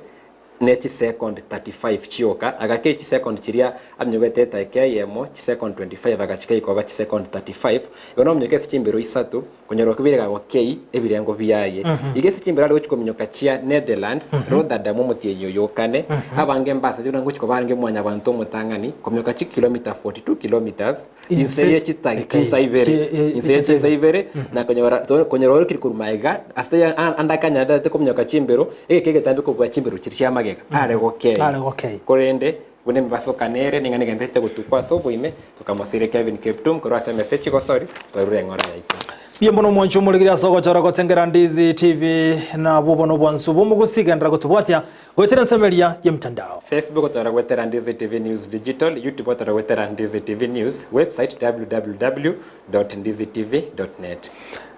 Ne chisekondi 35 chioka, agakei chisekondi chiria aminyogete edaika eyemo, chisekondi 25 agachika ikoba chisekondi 35, igo nominyoke ase chimbero isato, konyora okobire gagokei ebirengo biaye. Iga ase chimbero are gochia kominyoka chia Netherlands, Rotterdam omotienyi oyo okane, abange mbasete buna ngochia koba arenge mwanyabanto omotang'ani kominyoka chikilomita 42 kilometres, inse ye chitagi chinsa ibere inse ye chinsa ibere na konyora to- konyora orokire korwa magega ase taiyo a- ande akanyarete kominyoka chimbero egeka egetambe kobua chimbero chiria chia magega are gokei Are gokei. korende buna emebasokano ere ning'ana egendererete gotukwa ase oboime tokamosira Kevin Kiptum korwa ase emesa echigosori twarure eng'ora yaito. Mbuya mono omwanchi omorigiri ase ogochora gotengera Ndizi TV nabwo bono obwansu bw'omogusi genderera gotobwatia Goetera ensemo eria y'emtandao. Facebook otara goetera Ndizi TV News Digital, YouTube otara goetera Ndizi TV News, website www dot ndizitv dot net.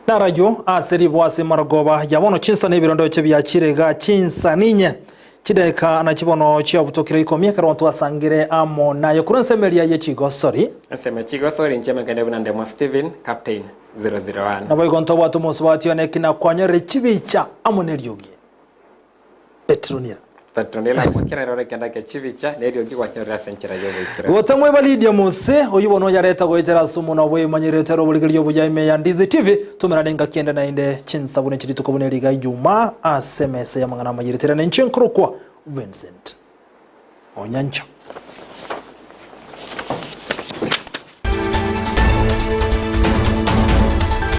Narayio ase riboa ase marogoba ya bono chinsa na ebirondoche biachire iga chinsa ninye chidaeka nachi bono chiabutokire ikomi ekero twasangire amo naye korwa ensemo eria ye chigosori. Ensemo ya chigosori inche mekende buna Ndemo Stephen, Captain 001. Naboigo ntobwate omosubati one ekina kwanyorire chibicha amo neriogi. Petronila. Petronila gwakera eroro ekenda kia chibicha na eriogi gwanyorire ase enchera y'oboikeranu. Gotemwa eba Lydia Mose, oyio bono oyareta goetera ase omonwa bw'emanyerete ere oborigereria obuya ime ya Ndizi TV, tomerane engaki ende naende chinsa buna echi rituko buna eriga Ijumaa ase emesa y'amang'ana amayerete ere nenche nkorokwa Vincent Onyancha.